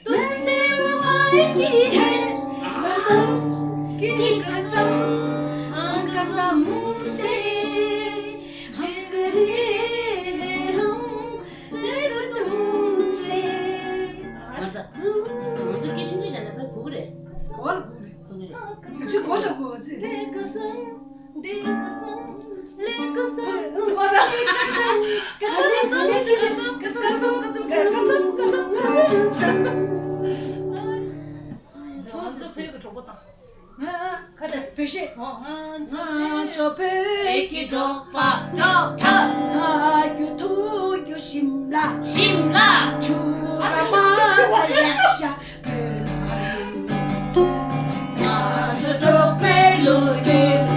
तुमसे वफाएं की है कसम, की कसम, हाँ कसम से। हम गए हैं हम सिर्फ तुमसे। ང་ཚོ་སྐད་ཆུང་ཆུང་ལ་ནས་ཕར་གོ་གི་རེད། གོ་ལ་གོ་རེད། གོ་གི་རེད། ང་ཚོ་གོ་དང་གོ་ཚོད། ཚོགས་སུ་ཕེབས་ཀྱི་གྲོགས་པོ་དང་། ཁ་བདེ། བོད་གཞས། ང་ཚོ་བོད་ཀྱི་འབྲོག་པ། ཁྲ་ཁྲ། ང་རྒྱུ་ཐུག་རྒྱུ་ཞིམ་ལ། ཞིམ་ལ། ཆུ་ར་མ་ལ་ཡ་ཤ་བོད་ལ། ང་ཚོ་འབྲོག་པའི་ལོ་རྒྱུས།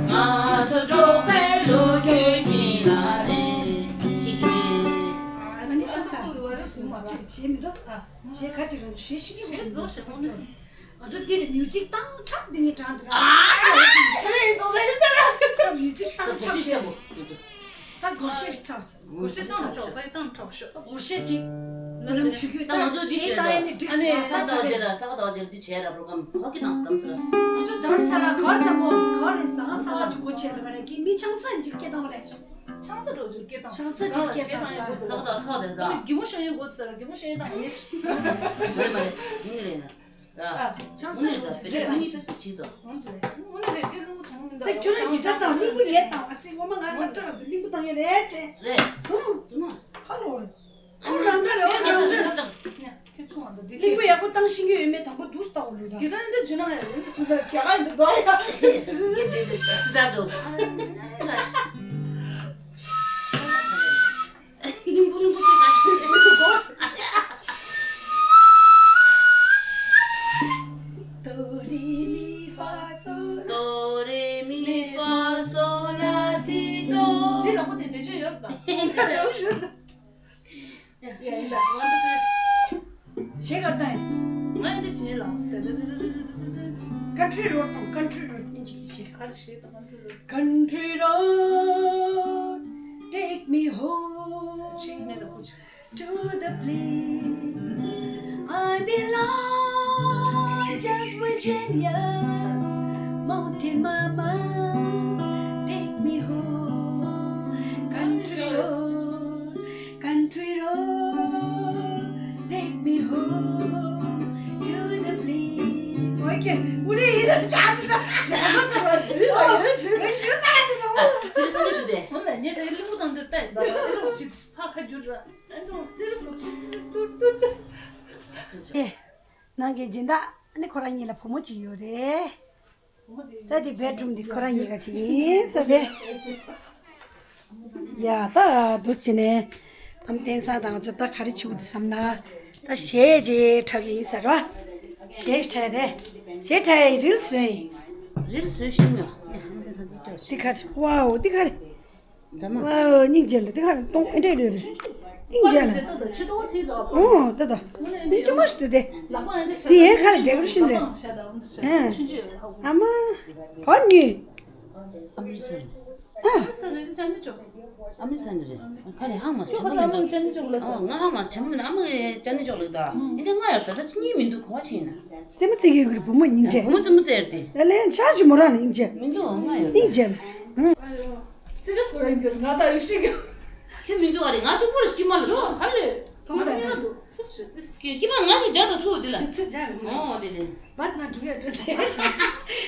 ང་ཚོ་འབྲོག་པའི་ལོ་རྒྱུས་ཉིད་ལ་རེ་ཞིག་རེད། ཨ་ནི་ད་ཚ་ཅིག་ཞེས་མི་འདུག་ཞེས་ཁ་ཅིག་རང་ཞེས་ཤིག་ཞེས་རྫོགས་ཞེས་མཐོང་ནས་སོང་། ང་ཚོ་འདིར་མིའུ་ཛིག་བཏང་ཁྲག་འདི་ངས་དྲངས་འདུག་ར། ཨ་ཁྱེད་རང་ཡིན་དོ་ལེ་ཟེར། ད་མིའུ་ཛིག་བཏང་ཁྲག་ཟེར། ད་སྒོར་གཞས་ཁྲག་ཟེར། སྒོར་གཞས་བཏང་ཁྲག་ཁོ་ཡི་བཏང་ཁྲག་ཤོག་སྒོར་གཞས་ཅིག་བུ་ལམ་ཆུ་ཁྱུད་ད་ང་ཚོ་འདི་བྱས་ད་ཡིན་ནི་འགྲིག་སོང་། ས་ག་ཟླ་བ་བརྒྱད་ལ་ས་ག་ཟླ་བ་བརྒྱད་ལ་འདི་བྱས་ར་པོ་རོ་གམ་ཕོ་ཀི་དང་སི་དམ་ཟེར། ང་ཚོ་རྡ་རམ་ས་ལ་གར་ས་པོ་གར་རེད། ས་ག་ས་ག་ཅིག་སྒོ་ཕྱེ་འདུག་ག་རེད། ཀི་མི་ཆང་ས་འཇིག་སྐད་བཏང་བ་རེད། ཆང་ས་འགྲོ་རྒྱུ་སྐད་བཏང་། ཆང་ས་ཅིག་སྐད་བཏང་ས། ས་བ་དང་ཚོགས་དེར་དང་། གད་མོ་ཤོར་ཡོང་གོ་ཚར། གད་མོ་ཤོར་ཡོང་དང་ངས། མ་རེད་མ་རེད། ཡིན་རེད། ཨ། ཆང་ས་འགྲོ་རྒྱུ་སྐད་བཏང་ཡིན་ཚོད་ཅིག་དང་། འོན་ཏེ་ཁྱོད་རང་གི་ཇ་དང་གླིང་བུ་ཡས་དང་། ཨ་ཙི་ངོ་མ་ང་ང་སྐྲག་འདུག་གླིང་བུ་བཏང་ཡོད་རེད་ཅེ། རེད། ཧུམ། ཙུ་མ། ཧ་ལོ། ཨ་རང་འདྲ་རེད། ཨ་རང་འདྲ། ཁྱེད་ཚོ་ང་འདི་གླིང་བུ་ཡག་པོ་བཏང་ཤེས་ཀྱི་ཡོད་མེད་དང་པོ་འདུག་ལྟ་བ་ལོས་དང་། དེ་ལྟར་འདི་བྱུང་ན་ཡང་འདི་བྱུང་ན་རྒྱ་གར་འདི་འདུག་ཡ། དེ་དེ་དེ་སི་ད་འགྲོ། གླིང་བུ་གླིང་བུ་དེ་ག་ཞིག་རེད། དོ་རེ་མི་ཧྥ་སོ། དོ་རེ་མི་ཧྥ་སོ་ལ་ཏི་དོ། འདི་ལ་ཁོ་དེ་བེད་སྤྱོད་ཡོད་དང་། ཡ་ཡིན་ད། ཞེས་གར་ལྟ་ཡིན། ང་ཡིན་ད་བྱེད་ལ། Country Road དང་། Country Road ཨིན་ཇི་གི་ཆེད། གར་ཞེས་དང་། Country Road. Country Road, take me home. ཞེས་ངས་ད་ཁུ་ཆུ། To the place I belong, just Virginia, mountain mama, take me home. Country road, country road, take me home to the place. Okay, 우리 이제 자주다. 자주다. 어, 왜 슈타야 되나? 아, 지금 선물 주대. 오늘 얘 되게 링고 당도 때. 나 이러고 지 ཕ་ཁ་བསྒྱུར་ར། ཨ་འགྲོ་སེར་སོ་ཏུ་ཏུ་ཏུ། ཨེ། ནང་གི་སྦྱིན་བདག་ཨ་ནི་ཁོ་རང་གཉིས་ལ་བུ་མོ་གཅིག་ཡོད་རེད། ད་དེ་བེད་རུམ་འདི་ཁོ་རང་གཉིས་ཀ་གཅིག་ཡིན་ས་རེད། ཡ་ད་འདུག་བྱས་ནས་ཨམ་བསྟན་ས་དང་ཚོ་ད་ག་རེ་བྱེད་དགོས་འདུག་བསམ་ན། ད་གཞས་ཅིག་འཁྲབ་ཀྱི་ཡིན་ས་རེད། གཞས་ཞིག་འཁྲབ་ཡ་རེད། གཞས་འཁྲབ་ཡ་རིལ་བཟོས་ཡིན། རིལ་བཟོས་ཤིང་ཡོད། འདི་ག་རེ། ཝའོ་འདི་ག་རེ། ཨོ་སྙིང་རྗེ་ལ་དེ་ག་རེ་གཏོང་ཨེ་འདྲས་རེད། སྙིང་རྗེ་ལ། ཨོ་ད་ད། སྙིང་རྗེ་མ་ཞིག་ཏུ་དེ། དེ་ཡན་ག་རེ་འདྲ་གི་རུ་ཤིང་རེད། ཨ་མ། ག་ཉོས། ཨ་མི་སེར། ཨ། ཨ་མི་སེར་ནི་རེད། ག་རེ་ཧང་མ་སེར་ཆེན་པོ་མི་འདུག་ཨ་ང་ཧང་མ་སེར་ཆེན་པོ་མི་འདུག་ཨ་མ་ཅ་ནི་ཅོག་ལགས་ད། ཨིན་དེ་ང་ཡོད་ད་ད་གཉིས་མི་འདུག་ག་བ་ཕྱིན་ན། རྩེད་མོ་རྩེ་གི་གུར་བུ་མོ་སྙིང་རྗེ། བུ་མོ་རྩེད་མོ་རྩེ་ཡར་དེ། ཨ་ལས་ཆ་ཅི་མོ་རང་ལ་སྙིང་རྗེ། མི་འདུག་ང་ཡོད་ད། སྙིང་རྗེ། སི་རི་ཡས་གོ་རེ་གྱུར་ང་ད་ཡོད་ཤི་གི། ཁྱོད་མི་འདུག་ཨ་རེ། ང་གཅུང་པོ་རེ་སྐྱིད་མ་ལ་འདུག་ཧ་ལས། ཐོང་ད་ད། ཚོ་ཞུ་དེ། སྐྱིད་མ་ང་གི་སྦྱར་དུ་ཚུགས་དེ་ལ། དེ་ཚོ་སྦྱར། ཨོ་དེ་ལས། བས་ན་འགྲུག་ཡ་འགྲོ་དེ།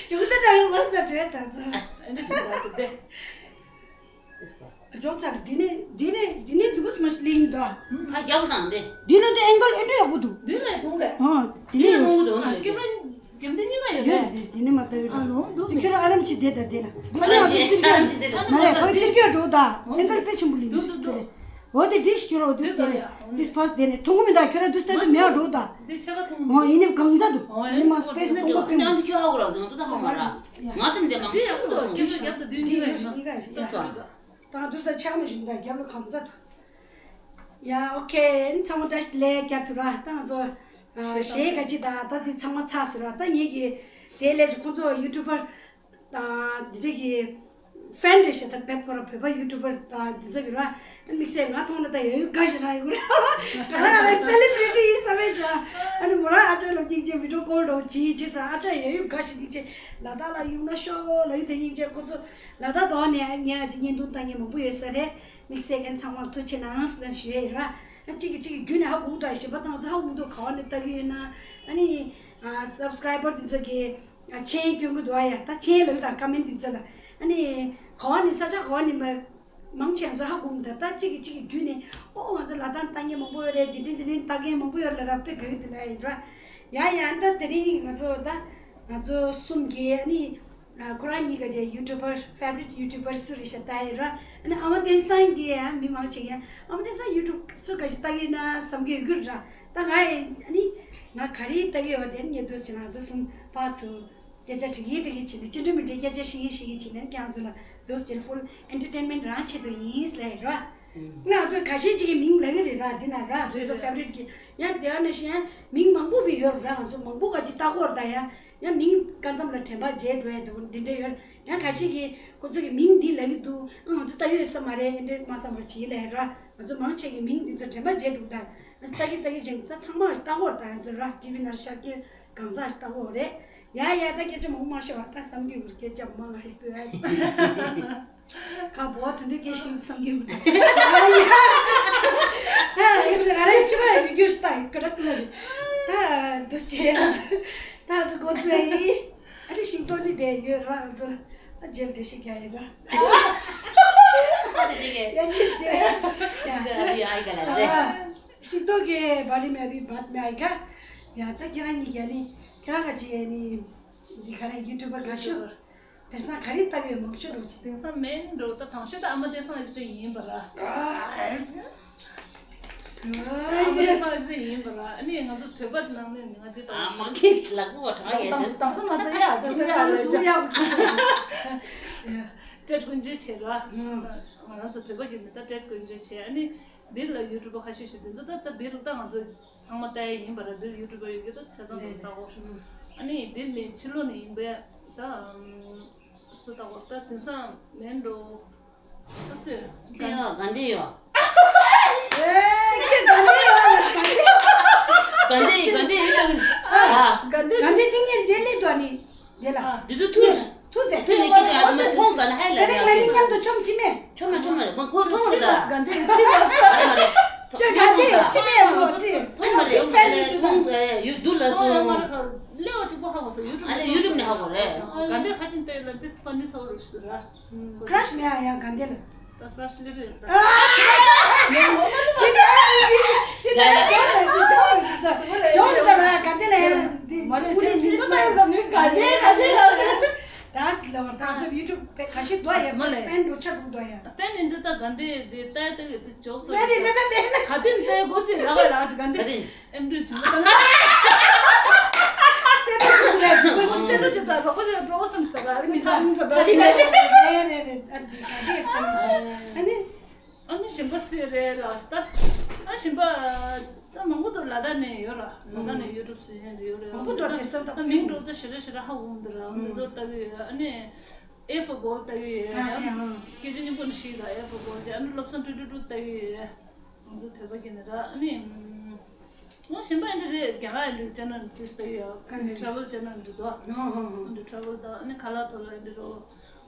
ཅུང་ད་ད་བས་ན་འགྲུག་ཡ་ད་ཚོ། ཨ་འདི་ཞིག་ད་ཚོ་དེ། འཇོག་ཚར། འདི་ནས་འདི་ནས་འདི་ནས་འདུག་སྨ་ཤི་ལིང་དོ། ཕ་རྒྱབ་དང་དེ། འདི་ནས་དེ་ཨེང་གལ་ཨེ་འདྲ་ཡག་པོ་འདུག་འདི་ནས་མཐོང་རེད། ཨ་འདི་ནས་མཐོང་གི་འདུག་ཨ་ནི་ཀེམ་ར་རྒྱབ་འདི་གཉིས་ཀ་ཡོད་ཡོད་རེད། དེ་འདི་ནས་མ་ལྟ་ཡོད་ཨ་རེད། ལོང་འདུག་ཁྱོད་རང་ཨ་རམ་ཆི་བསྡད་ད་དེ་ལ། ཨ་ནི་ཁོ་ཙིར་གྱི་འགྲོ་ད། ཨེང་གལ་ཁོ་ཙིར་གྱི་འགྲོ་ད། ཨེང་གལ་དཔེ་ཆེན་པོ་ལིང་འདུག་འདུག་འདུག་འོ་དེ་འདྲིས་ཁྱོད་རོ་འདུག་དེ་ནས་འདི་སྤ་སི་དེ་ནས་མཐོང་གི་མི་འདུག་ཁྱོད་རང་འདུག་སྟེ་འདུག་མེད་འགྲོ་ད། འདི་ཆེ་ཁ་མཐོང་། ཨོ་ཡིན་ནི་གང་ཚ་འདུག་ཨོ་ཡིན་ནི་མ་སྤེ་སི་གཏོང་གོ་སྟོན་འདི་ཁྱོད་ཧ་གོ་ར་འདི་ང་ཚོ་ད་ཧ་གོ་ར། ང་ད་འདི་མང་ཤོས་འདུག་སོང་། ཁྱོད་རྒྱབ་ཏུ་འདུག་འདི་ཡོད་ཤི་གཉིས་ཀ་ཡོད་ཤི། ད་འདུག་ས་ཆག་མ་ཞིག་འདུག་རྒྱབ་ལ་གང་ཚ་འདུག་ཡ་ཨོ་ཁེ། ཚང་མ་བཀྲ་ཤིས་བདེ་ལེགས་རྒྱབ་ཐུབ་ར། ད་ང་ཚོ་གཞས་ག་ཅི་ད་ད་འདི་ཚང་མ་ཚར་སོང་ར། ད་ངེད་ཀྱི་དེ་ལས་ཀྱི་ཁོང་ཚོ་ཡུ་ཊུ་བར་ད་འདི་འདྲ་གི་ཧྥན་རེད་ཤག་ད་བེད་ཁོ་ར་བོད་པ་ཡུ་ཊུ་བར་ད་འདི་ཚོ་གི་ར། དམིགས་བསལ་ང་མཐོང་ན་ད་ཡོད་ཡོད་དགའ་ཞིག་ར་ཡོད་ར། ག་ར་ག་ར་སེ་ལི་བྷི་རི་ཊི་ཡིན་བསམ་པའི་ཆ། ཨ་ནི་མོ་རང་ཨ་ཅག་ལ་སྙིང་རྗེ་བི་ཌི་ཡོ་ཀོལ་འགྲོ་བྱེད་བྱེད་ས་ཨ་ཅག་ཡོད་ཡོད་དགའ་ཞིག་སྙིང་རྗེ། ལ་དྭགས་ལ་ཡོང་ན་ཤོག་ལ་ཡོད་དེ་སྙིང་རྗེ། ཁོ་ཚོ་ལ་དྭགས་དོག་ནས་ངས་ཨ་ཅག་བརྙན་ཐུང་ལྟ་མཁན་མང་པོ་ཡོད་ས་རེད། དམིགས་བསལ་ཁན་ཚང་མར་ཐུགས་རྗེ་གནང་ཟེར་ཞུ་ཡས་ཡིན་ར། ཨ་གཅིག་གིས་གཅིག་གི་བརྒྱུད་ནས་ཧ་གོ་གི་འདུག་ཞིམ་པ་དང་ཚོ་ཧ་གོ་གི་འདུག་ག་བ་ནས་ལྟ་གི་ཡོད་ན། ཨ་ནི་ཨ་སབ་སི་ཀ་རའི་བར་དེ་ཚོ་གིས་ཨ་མཆན་སྐྱོན་གི་འདུག་ཨ་ཡ་ད་མཆན་ལབ་དང་ཀ་མེན་དེ་ཚོ་ལ། ཨ་ནི་ག་བ་ནས་ས་ཆ་ག་བ་ནས་མ་མང་ཆེ་ང་ཚོ་ཧ་གོ་གི་འདུག་ད་གཅིག་གིས་གཅིག་གི་བརྒྱུད་ནས་ཨོ་ང་ཚོ་ལ་དྭགས་ལྟ་མཁན་མང་པོ་ཡོད་རེད། དེ་འདྲ་དེ་འདྲ་ལྟ་མཁན་མང་པོ་ཡོད་ལ་ར་དཔེ་དགའ་གི་འདུག་ལ་ཡིན་ར། ཡ་ཡ་ད་དེ་རིང་ང་ཚོ་ད་ང་ཚོ་གསུམ་གྱིས་ཨ་ནི། ཁོ་རང་གཉིས་ཀ་ཅེ་ཡུ་ཊུ་བར་ཕེ་ཝ་རི་ཊི་ཡུ་ཊུ་བར་སུ་རེད་ཤག་ལྟ་ཡི་ར། ཨ་ནི་ཨ་མ་བསྟན་སང་གིས་ཡང་མི་མང་ཆེ་ཡང་ཨ་མ་བསྟན་སང་ཡུ་ཊུབ་སུ་ག་ཞིག་ལྟ་གི་ཡོད་ན་བསམ་གི་ཡོད་རྒྱུ་ར། ད་ང་ཡི་ཨ་ནི་ང་ག་རེ་ལྟ་གི་ཡོད་དེ་ངས་འདུག་སེ་བྱས་ན་ང་ཚོ་གསུམ་ཕར་ཚུར་སྐད་ཆ་དྲི་གི་དྲི་གི་བྱས་ནས་ཅི་འདྲ་མི་འདྲ་སྐད་ཆ་བཤད་གི་བཤད་གི་བྱས་ནས་ཁྱེད་རང་ཚོ་ལ་འདུག་སེ་བྱས་ནས་ཕུལ་ཨེན་ཊར་ཊེན་མེན་ཊི་རང་ཆེད་དུ་ཡིན་ལབ་ཡི་ར། ང་ཚོ་ཁ་ཤས་ཅིག་གི་མིང་ལབ་གི་རེད་ར། འདི་ན་ར་སོ་སོ་ཕེ་ཝ་རི་ཊི་གི་ཡང་དེ་ཨ་ནི་ཤི་ཡང་མིང་མང་པོ་བི་ཡོད་ར། ང་ཚོ་མང་པོ་ག་ཅིག་ལྟ་གོ་ར། ད་ཡང་། ཡང་མིང་སྐབས་མཚམས་ལ་དྲན་པ་བརྗེད་འགྲོ་ཡ་འདུག་འདི་འདྲ་ཡོད། ཡང་ཁ་ཤས་ཀྱིས་ཁོ་ཚོ་གི་མིང་འདི་ལབ་ཀྱི་འདུག་ཨ་ང་ཚོ་ལྟ་ཡོད་ས་མ་རེད། ཨེ་འདྲ་མ་བསམ་པར་བྱེད་ལབ་ར། ང་ཚོ་མང་ཆེ་གི་མིང་འདི་ཚོ་དྲན་པ་བརྗེད་འགྲོ། ད་ང་ཚོ་ལྟ་གི་ལྟ་གི་བྱེད་ད་ཚང་མ་ལྟ་གོ་ར། ད་ང་ཚོ་ར་ཊི་ཝི་ནང་ཤར་གི་ གང་ཟག་ཞིག་ལྟ་བུ་རེད། ཡ་ཡ། ད་སྐད་ཆ་མང་པོ་མ་བཤད་པ། ད་བསམ་གྱི་ཡོད། སྐད་ཆ་མང་ང་ཞིག་ད་ག་བོ་དོན་དུ་སྐད་ཤིག་བསམ་གྱི་ཡོད། ད་ཡོད་ང་རང་ཕྱི་མ་ཡི་མི་རྒྱུ་ཞིག་ད་ཡི་ཀ་རག་ལ་རེད། ད་འདུ་བྱེད་ད་ཚོ་གོ་ཚོད་ཡིན། ཨ་རི་ཤིང་ཏོག་ནི་དེ་ཡོད་ར་ཚོ་ལ་རྗེས་འབྲེལ་ཞིག་རྒྱག་ཡིན་ར། ཨ་རི་ཅི་གེ་ཡ་ཅི་ཅི་ཡ་ཨ་རི་ཨ་ཡི་ག་ལ་རེད། ཤིང་ཏོག་གི་བ་རི་མ་བི་བད་མ་ཨི་ག་ཡ་ད་ཁྱེད་རང་གཉིས་ཀྱི་ཨ་ནི་ཁྱེད་རང་ག་ཅི་ཨ་ནི་འདི་ག་རེ་ཡུ་ཊུབ་པར་ག་ཤོད། དེང་སང་ག་རེ་ལྟ་གི་ཡོད་མང་ཤོས་འགྲོ་ཅི། དེང་སང་མེན་འགྲོ་ད་དང་ཤོས་ད་ཨ་མ་དེང་སང་ཨེ་ཅི་ཏེ་ཡིན་པ་ར། ཨ་མ་དེང་སང་ཨེ་ཅི་ཏེ་ཡིན་པ་ར། ཨ་ནི་ང་ཚོ་བོད་པ་ནང་ནས་ང་འདི་ཨ་ལྟ་མ་གི་ལག་པ་བ་དྲག་ཡ་དང་ཅི། དང་སང་མ་ད་ཡ་ད་ད་ད་ད་ཡ་ད་ད་ཡ་ད་ད་ཀྲེད་ཀུན་སྤྱོད་བྱེད་ར། ང་རང་ཚོ་བོད་པ་གི་མི་ད་ཀྲེད་ཀུན་སྤྱོད་བྱེད། ཨ་ནི་བིར་ལ་ཡུ་ཊུབ་པ་ཁ་ཤས་ཤིག་དེ་ཚོ་ད་ད་བིར་ད་ང་ཚོ་ཚང་མ་ལྟ་ཡ་ཡིན་པ་ར། བིར་ཡུ་ཊུབ་པ་ཡོད་གི་ད་ཆ་ཚང་དུ་ལྟ་གོ། ཨ་ནི་བིར་ནི་ཕྱི་ལོགས་ནས་ཡིན་པས་ད་སུ་ལྟ་གོ་ད་དེང་སང་མེན་འགྲོ་ད་སུ་ཁྱོད་ཡ་ག་འདི་ཡོད། ཨེ་ཁྱོད་ག་འདི་ཡོད་ལ་ག་འདི་ག་འདི་ག་འདི་ཡོད། ཨ་ག་འདི་ག་འདི་དེ་ངས་འདི་ལས་དོ་ནི། དེ་ལ། དེ་དུ་ཐུ། ཐུ་ཟེར། ཐུ་ནི་ཀི་ཀི་ཨ་དུ་མ་མཐོང་ས་ལ་ཧའི་ལ་ད་རེ་ང་རེ་མཉམ་དུ་ཆོམ་ཆི་མེ། ཆོམ་མ་ཆོམ་མ་རེ་མ་ཁོ་མཐོང་རེ་ད། ཆི་མ་ཟ་ག་འདི་ཆི་མ་ཟ། ཨ་མ་རེ། ཁྱོད་ག་འདི་ཆི་མེ་མོ་ཚི། མཐོང་མ་རེ་ཕན་མི་ཐུ་མཐོང་ཟེར་ཡུ་དུ་ལ་སོང་། ང་ར་ཁ་ལེའོ་ཅིག་པོ་ཧ་གོ་ས་ཡུ་ཊུབ་ཨ་ལེ་ཡུ་ཊུབ་ནས་ཧ་གོ་རེ། ག་འདི་ཁ་ཅིན་ཏེ་ལ་འདི་སི་ཕ་ནི་ཚོ་རུ་ཤི་ར། ཀྲ་ཤི་མེད་ཨ་ཡ་ག་འདི་ལ། ད་ཀྲ་ཤི་ལེ་རེད་ད། ཡ་ཡ། ད་སི་ལ་བར་ད་ཚོ་ཡུ་ཊུབ་པའི་ཁ་ཤས་དུ་ཡ་ཕན་འགྲོ་ཆ་འགྲོ་དུ་ཡ། ཕན་ནི་འདི་ད་ག་འདི་འདི་ལྟ་ལྟ་གི་འདི་ཇོག་ཚོ་ཕན་ནི་འདི་ད་མེད་ལ། ག་འདི་ལྟ་གོ་ཚེ་ར་བ་ར་ཅི་ག་འདི་ཨེམ་འདྲི་བྱུང་ད། སེ་ར་ཅི་ཚ་རོགས་པ་ཅི་འགྲོ་བསམ་ས་ར་མི་ཐང་འགྲོ་ད་རེད་རེད་རེད། ཨ་འདི་ག་འདི་ཨེ་སྟན་ས་ཨ་ནི། ཨ་ནི་གཞན་པ་སུ་རེད་ལགས་ད། ཨ་གཞན་པ་ད་མང་པོ་འདུག་ལ་དྭགས་ནས་ཡོད་ར། ལ་དྭགས་ནས་ཡུ་ཊུབ་བཟོ་མཁན་ཡོད་རེད། མང་པོ་འདུག་དེང་སང་ད་མིང་འགྲོ་ད་ཞེ་དྲག་ཞེ་དྲག་ཧ་གོ་མི་འདུག་ར། འདི་ཚོ་ལྟ་གི་ཡོད། ཨ་ནི་ཨེ་ཧྥོར་བྷོལ་ལྟ་གི་ཡོད། ཨ་ནི་ཨ་སྐད་ཆ་སྙན་པོ་ནི་ཞིག་ལ་ཨེ་ཧྥོར་བྷོལ་ཅེས། ཨ་ནི་བློ་བཟང་ཀྲུ་ཀྲུ་ཀྲུ་ལྟ་གི་ཡོད། ང་ཚོ་བོད་པ་གི་ནི་ར། ཨ་ནི། ང་གཞན་པ་ཨེ་འདྲ་རེད། རྒྱ་གར་ཨེ་འདྲ་ཅེ་ནལ་འདི་ལྟ་གི་ཡོད། ཨ་ནི་ཊ་རེ་ཝལ་ཅེ་ནལ་འདི་དོ། ཨ་འདི་ཊ་རེ་ཝལ་དང་ཨ་ནི་ཁ་ལག་ཐོག་ལ་ཨེ་འདྲ་རོ།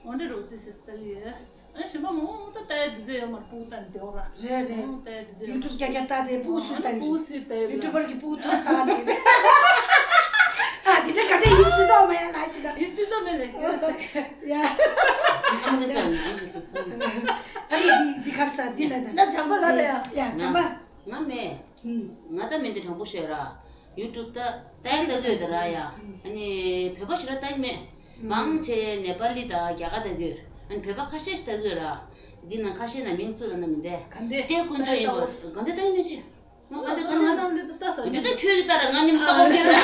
འོ་འདི་རོ་འདི་སི་ལྟ་གི་ཡོད། ཨ་གཞན་པ་མང་པོ་ད་ལྟ་ཡ་འདི་ཚོ་ཡོད་མ་རེད། སྤུ་གུ་ད་འདི་འོ་ར། རེད་རེད། ཨང་ལྟ་ཡ་འདི་ཚོ་ཡོད་མ་རེད། ཡུ་ཊུབ་རྒྱ་རྒྱ་ལྟ་དེ་སྤུ་གུ་སུས་ལྟ་ཡོད། སྤུ་གུ་སུས་ལྟ་ཡོད། ཡུ་ཊུབ་པར་གི་སྤུ་གུ་ཐོག་ལྟ་ལེ། ཨ་འདི་འདྲ་ག་འདྲ་ཡིན་སྲིད་དོ་མ་ཡ་ལ་ཅི་ད། ཡིན་སྲིད་དོ་མེད་ལེ། ཡ། ཨང་ལེ་ས་ཨང་ལེ་ས་ས། ཨ་ནི་འདི་འདི་གར་ས་འདི་ལ་ད། ད་བྱམས་པ་ལ་ལ་ཡ། ཡ་བྱམས་པ། ང་མེད། ང་ད་མེད་དེ་དྲང་པོ་བཤད་ར། ཡུ་ཊུབ་ད་ལྟ་ཡ་ལྟ་གི་ཡོད་ད་ར་ཡ། ཨ་ནི་བོད་པ་ཞེ་དྲག་ལྟ་གི་མེད། མང་ཆེ་ནེ་པ་ལི་དང་རྒྱ་གར་ལྟ་གི་ཡོད། ཨ་ནི་བོད་པ་ཁ་ཤས་ཤིག་ལྟ་གི་ཡོད་ར། འདི་ནང་ཁ་ཤས་ན་མིང་སུ་ལ་ན་མི་འདས། ག་འདི་ཀྲེ་ཀུན་ཅོ་ཡིན་པ། ག་འདི་ལྟ་གི་མེད་ཅི། ང་ག་འདི་ལྟ་གི་མེད། ང་ནང་ལི་ད་ལྟ་ས་འདི་ད་ཁྱོད་ཀྱི་ལྟ་ར་ང་ཉིམ་ལྟ་གོ་ཁྱོད་ལ།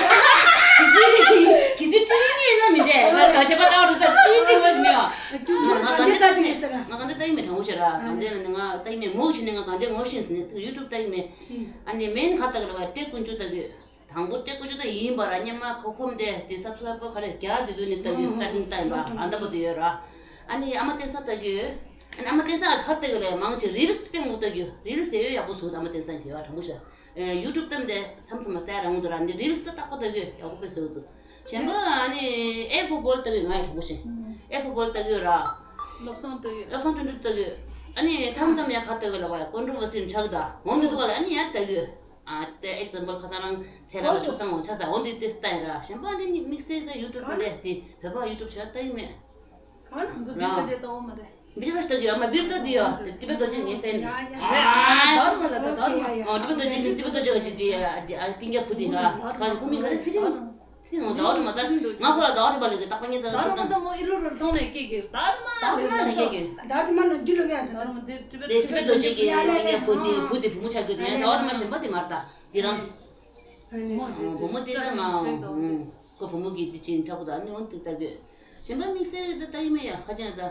གི་སི་གི་སི་ཀྲི་ནི་ཡོད་ན་མི་འདས། ང་ག་ཤེས་པ་ལྟ་བ་དུ་ས་ཀྲི་ཅི་ངོ་ཞིག་མེད་བ། ང་ག་འདི་ལྟ་གི་མེད་ཟེར་ར། ང་ག་འདི་ལྟ་གི་མེད་དྲང་པོ་བཤད་ར། ག་འདི་ལ་ནི་ང་ལྟ་གི་མེད། མོ་ཞིག་ནི་ང་ག་འདི་ངོ་ཤེས་ཟིན་ནི་ཡུ་ཊུབ་ལྟ་གི་མེད། ཨ་ནི་མེན་ཁ་ལྟ་གི་ལ་བ་ཀྲེ་ཀུན་ཅོ་ལྟ་གི་ཡོད། དང་པོ་ཀྲེ་ཀུན་ཅོ་ད་ཡིན་པ་ར། སྙན་མ་ཁོ་ཁོམ་དེ་དེ་སབ་སི་ཀ་རའེབ་པ་ག་རེ་རྒྱ་དེ་དུ་ནི་ལྟ་གི་ཡོད། སི་ཊར་ཊིང་ལྟ་ཡིན་པ་ཨ་འདྲ་པོ་དེ་ཡོད་ར། ཨ་ནི་ཨ་མ་བསྟན་ས་ལྟ་གི་ཡོད། ཨ་ནི་ཨ་མ་བསྟན་ས་ཨ་ཁར་ལྟ་གི་ལ་མང་ཆེ་རིལ་སི་དཔེ་མང་པོ་ལྟ་གི་ཡོད། རིལ་སི་ཡོད་ཡོད་ཡག་པོ་བཟོ་འདུག་ཨ་མ་བསྟན་ས་གི་ཡོད་དྲང་པོ་བཤད། ཡུ་ཊུབ་ལྟ་མི་དེ་མཚམས་མཚམས་ལ་ལྟ་ཡ་རང་འདུག་ར། འདི་རིལ་སི་ད་རྟག་པ་ལྟ་གི་ཡོད། ཡག་པོ་དཔེ་བཟོ་འདུག་གཞན་པ་ཨ་ནི་ཨེ་ཧྥོར་བྷོལ་ལྟ་གི་ཡོད། ང་ཡག་པོ་བཤད། ཨེ་ཧྥོར་བྷོལ་ལྟ་གི་ཡོད་ར། བློ་བཟང་ལྟ་གི་ཡོད། བློ་བཟང་ཀྲུང་ཀྲུང་ལྟ་གི་ཡོད། ཨ་ནི་མཚམས་མཚམས་ཡ་ཁ་ལྟ་གི་ལ་བ་ཡ་ཀོན་ཊོ་ཝར་སི་ཆགས་གི་ད་འོང་འདི་འདུག་ག་ལ། ཨ་ནི་ཡ་ལྟ་གི་ཡོད། ཨ་དེ་ཨེག་ཛམ་པལ་ཁ་སང་རང་ཚེ་ར་ལ་ཆུ་སང་འོང་ཆ་ས་འོང་དེ་དེ་ལྟ་ཡིན་ར། གཞན་པ་འདི་ནི་དམིགས་བསལ་ད་ཡུ་ཊུབ་པ་ལས་དེ་བོད་པ་ཡུ་ཊུབ་ཞེ་དྲག་ལྟ་ཡི་མེད། གང་ང་ཚོ་བིར་ཀ་ཅེ་ལྟ་འོ་མ་རེད། བིར་ཀ་ལྟ་གི་ཡོད་མ། བིར་ཀ་འདི་ཡོད་ཏི་པེ་ཏོ་ཅི་ངའི་ཕན་ཡ་ཡ་ཡ། ད་རུ་མ་ལ་ད་ད་རུ་མ། ཨོ་ཏི་པེ་ཏོ་ཅི་ཏི་པེ་ཏོ་ཅི་ག་ཅི་དེ་ཨ་པིན་ཀ་ཕུ་དེ་ག་ག་ཁོ་མིང་ག་རེ་ཚི་རིང་། ཚི་ངོ་ཟླ་བ་དྲུག་མ་ད་ང་ཁོ་ལ་ཟླ་བ་དྲུག་པ་ལས་ཀྱི་རྟག་པ་ཉིན་ཙམ་ད་རུང་ད་མོ་ཨི་ལུ་རུ་གཏོང་ནས་སྐད་ཀྱི་ད་རུང་མ་ད་རུང་མ་ནས་སྐད་ཀྱི་ད་རུང་མ་ལ་འདི་ལོ་ཡ་ད་ད་རུང་དེ་དྲི་བ་དེ་དྲི་བ་རྡོ་རྗེ་གི་ཡ་ལེ་ལེ་བུ་དེ་བུ་དེ་བུ་མོ་ཆགས་རྒྱུ་དེ་ཡ་ད་རུང་མ་གཞན་པ་དེ་མར་ད་དེ་རང་བུ་མོ་དེ་ད་ང་ཁོ་བུ་མོ་གི་དེ་ཅིན་ཐག་པོ་ད་ནི་འོན་ཏེ་ད་གི་གཞན་པ་དམིགས་བསལ་ད་ལྟ་ཡིན་མེད་ཡ་ཁ་ཅན་ད།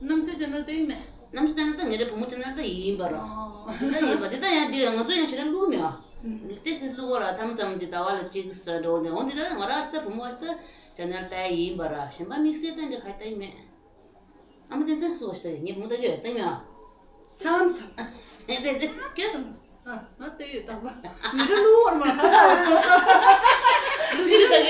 རྣམ་སྲས་ཅན་ད་ལྟ་ཡིན་མེད། རྣམ་སྲས་ཅན་ད་ལྟ་ངེད་རེ་བུ་མོ་ཅན་ད་ལྟ་ཡིན་པ་ར། ད་ཡིན་པ་དེ་ད་ཡང་དེ་ང་ཚོ་ཡང་ཞེ་དྲག་བླུག་མེད་ཨ། ཏེ་སི་བླུག་གོ་ར་མཚམས་མཚམས་དེ་ཟླ་བ་ལ་གཅིག་ས་འགྲོ་འདི་འོ་འདི་ད་ང་ར་ཅི་ད་བུ་མོ་ཅི་ད་ཅན་ད་ལྟ་ཡིན་པ་ར། གཞན་པ་དམིགས་བསལ་ད་འདི་ཁ་ལྟ་ཡིན་མེད། ཨ་མ་དེ་སེམས་སུ་བ་ཞིག་ད་ཡོད་ངས་བུ་མོ་ད་ཡོད་ད་ཡོད། མཚམས་མཚམས། ཨེ་དེ་དེ་ཀྱེ་སོང་། ཨ་ང་དེ་ཡོད་ད་བ། མི་ར་ལུ་བར་མ་ཁ་ད། ལུ་གི་ར་ད་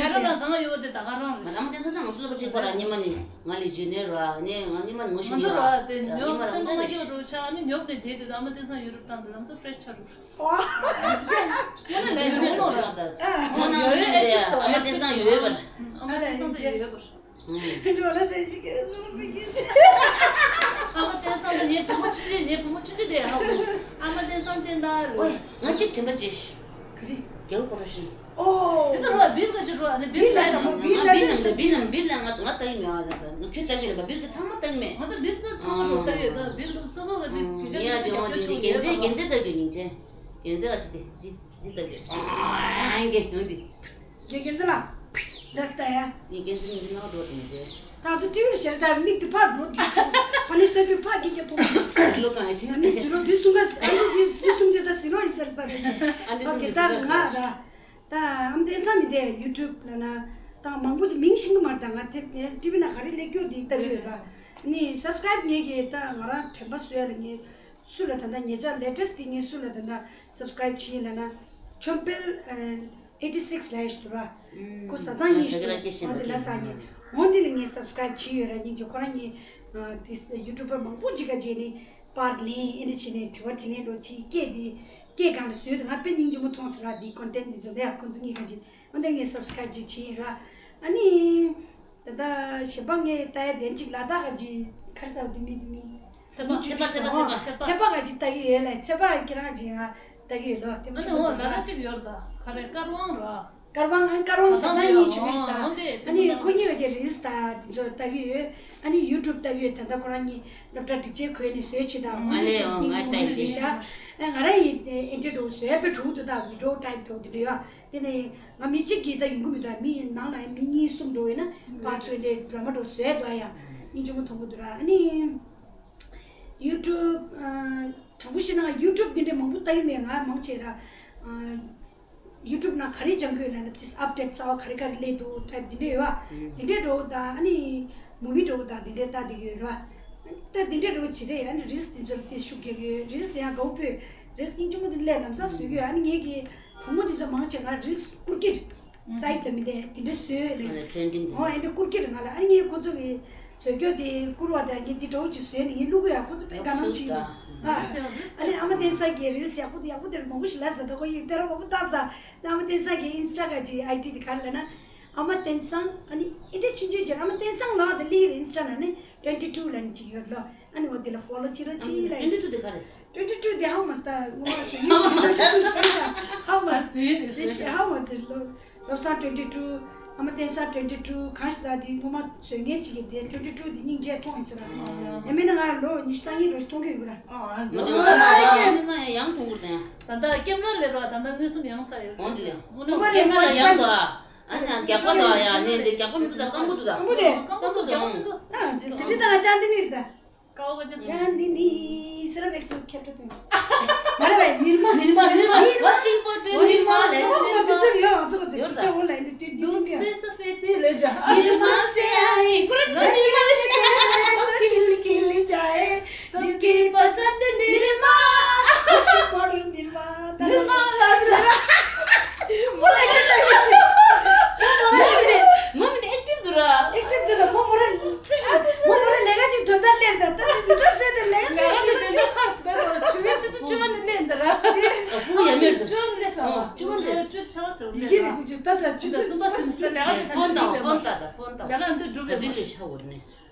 ཡུ་རོབ་ལ་གང་ཡོད་དེ་ད་ག་རང་རེད། ཨ་མ་བསྟན་འཛིན་ད་ང་ཚོ་སློབ་པ་གཅིག་པ་ར་ཉི་མ་ནི་ང་ལས་རྒྱུ་ནོར་ར་ནི་ང་ཉི་མ་ནི་ངོ་ཤེས་ནི་ར་ང་ཚོ་ར་དེ་ཉོབ་སེམས་ཁོང་ལ་སྐྱོ་རུ་ཆགས་ནི་ཉོབ་ནས་བསྡད་དེ་ད་ཨ་མ་བསྟན་འཛིན་ཡུ་རོབ་བཏང་དེ་ལམ་སང་ཕྲེ་ཤར་རུ། ཨོ། ཁོ་ན་ལས་ཡོད་ནོ་ར་ད། ཁོ་ན་ཡོད་ཨེ་ཅིག་ཨ་མ་བསྟན་འཛིན་ཡོད་པར། ཨ་མ་བསྟན་འཛིན་ད་ཡོད་པར། འགྲོ་ལ་དེ་ཞིག་གིས་སུ་མི་གིས། ཨ་མ་བསྟན་འཛིན་དེ་ངའི་བུ་མོ་ཆུང་ཆུང་ངའི་བུ་མོ་ཆུང་ཆུང་དེ་ཧ་གོ། ཨ་མ་བསྟན་འཛིན་བསྟན་ད་ལོ། ཨོ་ང་གཅིག་དྲན་པ་ཅིག་ག་རེ། རྒྱལ་པོ་ཁོ་ར་ཤི། ཨོ། དེ་ན་རོ་བིལ་ག་ཅིག་རོ་ཨ་ནི་བིལ་ལ་བིལ་ལ་ས་མོ་བིལ་ལ་བིལ་ལ་ནི་བིལ་ལ་བིལ་ལ་ང་ང་ལྟ་གི་མེད་ཨ་ལ་ས་ང་ཁྱོད་ལྟ་གི་ལ་བ་བིལ་གི་ཚང་མ་ལྟ་གི་མེད། ང་ད་བིལ་ད་ཚང་མ་རོ་ལྟ་ཡོད་ད་བིལ་གི་སོ་སོ་ག་ཅིག་ཞི་ཆ་ཡ་ནི་ཇེ་ཝང་རྒྱབ་དེ་ནི་ཆོག་རྒྱན་ཡོད་ཚད་རྒྱན་ཡོད་ཚད་ལྟ་གི་ཡོད་ཉིན་ཅན། རྒྱན་ཡོད་ཚད་ཨ་ཅི་དེ་ཇི་ཇི་ལྟ་གི་ཨ་ཡང་གི་ཡང་དེ། རྒྱལ་ཁྱེད་ཚོ་ལ། ཇ་སི་ད་ཡ། ངས་ཀན་ཚི་ཉིན་གྱི་ནང་འགྲོ་དེ་མཇལ། ད་ཚོ་ཊི་ཝི་ལ་ཞལ་ལྟ་མིག་དེ་ཕར་འགྲོ་དུས། ཕ་ནི་ལྟ་དུས་ཕ་གི་གི་ཐོག་ཏུ། ལོ་གང་ཡིན་ནི་ཟི་རོ་དུས་གསུམ་ག་ཨ་ནི་དུས་དུས་གསུམ་དེ་ད་ཟི་རོ་ཡིན་ཟེར་ས་རེད། ཨ་འདི་ཨ་གི་ད་ང་ད། ད་ཨམ་བསྟན་འཛིན་མི་དེ་ཡུ་ཊུབ་ལ་ན་ད་མང་པོ་ཅིག་མིང་ཤེས་གི་མ་རེད། ད་ང་དེ་ཊི་ཝི་ན་ག་རེ་སླེབས་རྒྱུ་དེ་ལྟ་གི་ཡོད་ད། ནི་སབ་སི་ཀ་རེབ་ངས་གི་ད་ང་རང་དྲན་པ་བཟོ་ཡ་ལ་ངས་སུ་ལ་ད་ད་ཉེ་ཆར་ལེ་ཊེ་སི་ཊི་དེ་ངས་སུ་ལ་ད་ད་སབ་སི་ཀ་རེབ་བྱས་ཡིན་ལ་ན་ཆོམ་པེལ། ཨེ་ཊི་སིག་ལ་ཡ་ཞུ་ར། ཁོ་བཟའ་ཚང་གཉིས་ཤུ་ཨོ་དེ་ལ་ས་ངས་ཨོ་དེ་ལ་ངས་སབ་སི་ཀ་རེབ་བྱས་ཡོད་ར། སྙིང་རྗེ། ཁོ་རང་གཉིས་དེ་ཡུ་ཊུབ་པར་མང་པོ་ཅིག་ག་བྱས་ནས་པར་ལེན་ཨེ་འདྲ་བྱས་ནས་དྲི་བ་དྲིས་ལན་འགྲོ་ཅིག་སྐད་དེ་སྐད་གང་ལ་བཟོས་དུས་ང་དཔེ་སྙིང་རྗེ་མོ་མཐོང་ཟེར་ར། དེ་ཀོན་ཊེན་དེ་ཚོ་ལ་ཡ་ཁོ་ཚོ་གཉིས་ག་བྱས་ཨོ་དེ་ངས་སབ་སི་ཀ་རེབ་ཅིག་བྱས་ཡིན་ར། ཨ་ནི། ད་ལྟ་གཞན་པ་ངས་ལྟ་ཡ་དེ་གཅིག་ལ་དྭགས་ཀྱི་གར་ས་དེ་མི་དེ་མི། ཚེ་དཔག་ཚེ་དཔག་ཚེ་དཔག་ཚེ་དཔག་ཚེ་དཔག་ག་ཅིག་ལྟ་གི་ཡོད་ལ་ཚེ་དཔག་ཁྱེད་རང་ཅིག་ང་ལྟ་གི་ཡོད་ལོ། དེ་མ་ཨ་ནི་ཆེན་པོ་འོ་ད་ལ་ལ་གཅིག་ཡོད་ར་ད་ག་རེ་དཀར་དབང་ར། དཀར་དབང་ཨ་དཀར་དབང་བཟའ་ཚང་གཉིས་བྱུང་ཞིག་ད། ཨ་ནི་ཁོ་གཉིས་ཀྱི་རིལ་སི་ད་དེ་ཚོ་ལྟ་གི་ཡོད། ཨ་ནི་ཡུ་ཊུབ་ལྟ་གི་ཡོད། ད་ལྟ་ཁོ་རང་གཉིས་སློབ་གྲྭ་སྒྲིག་ཆས་གོན་ནས་བཟོས་ཆེ་ད། ཨ་ལེ་ཨོ་ང་ལྟ་ཡི་ཟེར་ཤག་ང་རང་ཡི་ཨེ་འདྲ་འགྲོ་བཟོས་པའི་གྲུག་ཏུ་ད་བི་ཌི་ཡོ་ཊའིབ་འགྲོ་དེ་འདྲ་ཡོད། དེ་ནས་ང་མི་གཅིག་གིས་ད་ཡོང་གི་མི་འདུག་མི་ནང་ལ་མི་གཉིས་གསུམ་འགྲོ་ཡོད་ན་ཕར་ཚུར་འདྲེ་འགྲོ་མ་འགྲོ་བཟོས་འདུག་ཡ། སྙིང་རྗེ་མོ་མཐོང་གི་འདུག་ར། ཨ་ནི་ཡུ་ཊུབ་དྲང་པོ་བཤད་ན་ཡུ་ཊུབ་འདི་འདྲའི་མང་པོ་ལྟ་གི་མེད། ང་མང་ཆེ་ར་ཡུ་ཊུབ་ནང་ག་རེ་སྦྱང་གི་ཡོད་ན་ན་དེ་ཨབ་ཌེཊ་གསར་བ་ག་རེ་ག་རེ་སླེབས་འདུག་ཊའིབ་འདི་འདྲ་ཡོད་ཨ། འདི་འདྲའི་འགྲོ་ད་ཨ་ནི་མུ་བི་འགྲོ་ད་འདི་འདྲའི་ལྟ་བསྡད་ཀྱི་ཡོད་ར། ད་འདི་འདྲའི་འགྲོ་ཇི་འདྲ་ཡ་ཨ་ནི་རིལ་སི་འདི་ཚོར་དེ་ཤུགས་རྒྱག་གི་ཡོད། རིལ་སི་ཡང་དགའ་བོ་སྤོས་རིལ་སི་སྙིང་རྗེ་མོ་འདི་སླེབས་ལམ་སང་བཟོས་ཀྱི་ཡོད། ཨ་ནི་ངས་ཀྱི་གྲོགས་མོ་འདི་ཚོ་མང་ཆེ་ང་རིལ་སི་བསྐུར་གྱི་རེད། སའིཌ་ལ་མི་བསྡད་དེ་འདྲ་བཟོས་ལ། ཨ་ནི་ཊེན་ཌིང་དེ་ཨོ་ཨེ་འདྲ་བསྐུར་གྱི་རེད་ང་ལ། ཨ་ནི་ངས་ཁོ་ཚོ་གི་བཟོས་རྒྱུ་དེ་བསྐུར་བ་དང་ངས་འདི་འདྲ་བོ་ཅིག་བཟོས་ནས་ངས་བླུག་གི་ཡ་ཁོ་ཚོ་དཔེ་དགའ་སྣང་བྱེད་ཀྱི་འདུག་ཨ་ཨ་ནི་ཨ་མ་བསྟན་འཛིན་གྱི་རིལ་སི་ཡག་པོ་དེ་ཡག་པོ་དེར་མང་པོ་ཞིག་ལབ་ས་ད་ཁོ་ཡིག་དེ་ར་མང་པོ་བཏགས་ས། ཨ་མ་བསྟན་འཛིན་གྱི་ཨིན་སི་ཊ་ག་ཅིག་ཨའི་ཌི་དེ་ག་རེ་ལབ་ན། ཨ་མ་བསྟན་འཛིན་ཨ་ནི་ཨེ་འདྲ་ཆུང་ཆུང་ཅིག་རེད། ཨ་མ་བསྟན་འཛིན་ལབ་དེ་སླེབས་ཀྱི་རེད། ཨིན་སི་ཊ་ནང་ནས་ཊུ་ཝེན་ཊི་ཊུ་ལབ་ནས་ཅིག་ཡོད་ལོ། ཨ་ནི་འོ་དེ་ལ་ཕོ་ལོ་བྱེད་རོགས་གྱིས་ལབ་ཡིན། ཊུ་ཝེན་ཊི་ཊུ་དེ་ག་རེ། ཊུ་ཝེན་ཊི་ཊུ་དེ་ཧའུ་མ་སི་ད་ངོ་མ་སུ་ཡིན་ཅིག་ཊུ་ཝེན་ཊི་ཊུ་ཟེར་ཤག་ཧའུ་མ་སི། ཨ་སུ་ཡིན་རེད་སུ་ཡིན་རེད། ཧའུ་མ་སི་དེ་ལོ་བློ་བཟང་ཊུ་ཝེན་ཊི་ཊུ། ཨ་མ་བསྟན་འཛིན་ཊུ་ཝེན་ཊི་ཊུ་གང་ཞིག་ད་དེ་ངོ་མ་བཟོ་མཁན་ཅིག་གིས་དེ་ཊུ་ཝེན་ཊི་ཊུ་དེ་སྙིང་རྗེ་མཐོང་ཡིན་ཟེར་ར། ཡང་མིན་ན་ང་ལོ་ཉི་ཤུ་རྩ་གཉིས་རེད་མཐོང་གི་ཡོད་གི་ར། ཨ་ཨ་ཨ་ཨ་ཡང་མཐོང་གི་རེད་ད། ད་ལྟ་ཀེམ་ར་ལས་རོགས་ད་ལྟ་མངོན་སུམ་ཡོང་ཚར་ཡོད་རེད། འོང་དེ་ལས། ངོ་མ་ཀེམ་ར་ལ་ཡང་འདུག་ཨ། ཨ་ནི་རྒྱགས་པ་འདུག་ཨ། ཡང་ནི་འདི་རྒྱགས་པ་མི་འདུག་ད་སྐམ་པོ་འདུག་ད། སྐམ་པོ་དེ། སྐམ་པོ་འདུག་ཨང་། ཨ་དེ་དེ་དང་ཅང་དེ་ནི་རེད་ད། ཀའོ་ཀ་ཅང་། ཅང་དེ་ནི། སེ་རམ་ཨེག་སི་ཁྱབ་བསྒྲགས་དེ། མ་རེད་བས། ནིར་མ། ནིར་མ། ནིར་མ། Washing powder། ནིར་མ། ནིར་མ་ལས། ནིར་མ། དེ་ཚོ་ཡོད། ང་ཚོ་ག་དུས་ཡོད་ཀྱི་ཅག་ཨོན་ལ་ཡིན་དུས་དུས་དུས་དུས། ལུག་སེ་ས་ཧྥེ་ཏི་ལས་ཇ། ནིར་མ་སེ་ཨའི་ཀུ་རེ་ཇ། ནིར་མ་ལས་ཇ། ཁིལ་ཁིལ་ཇ་ཨེ། སབ་ཀི་པ་སན་དི་ནིར་མ། ཁོ་ཤི་པོ་ཏི་ནིར་མ། ད་ནིར་མ་ལ་ཇ་ལ། མོ་ལ་ཇ་ལ། མོ་མི་ནི་ཨེག་ཊིབ་འདུག་ར། ཨེག་ཊིབ་འདུག་ར། མོ་མོ་ར། མོ་མོ་ར་ལས་ཀ་ཅིག་དོན་དག་སླེབས་ད། ད་ནི་མི་འགྲོ་ཟེར་ཏེ་ལས་ཀ་ཅིག་ལས་ཀ་ཅིག་ཁར་སི་པའི་བར་ཆུ་བའི་ཆུ་ཚོད་བཅུ་པ་ནས་སླེབས་ད་ར། ཨ་ཁུ་ཡ་མེར་འདུག་ཆུ་བ་ནས་སླེབས་ས་བ། ཨོ། བཅུ་པ་ནས། བཅུ་ཆ་བ་ཟེར་ཡི་གེ་ལས་ཁུ་ཆུ་ད་ད་ཆུ་ཚོད་གསུམ་པ་སུམ་ཅུ་ལས་ཀ་ལས། ཕོན་དང་ཕོན་ད་ད་ཕོན་དང་། ལས་ཀ་འདི་འགྲུབ་ད་འདི་ལས་ཤ་བོར་ནས།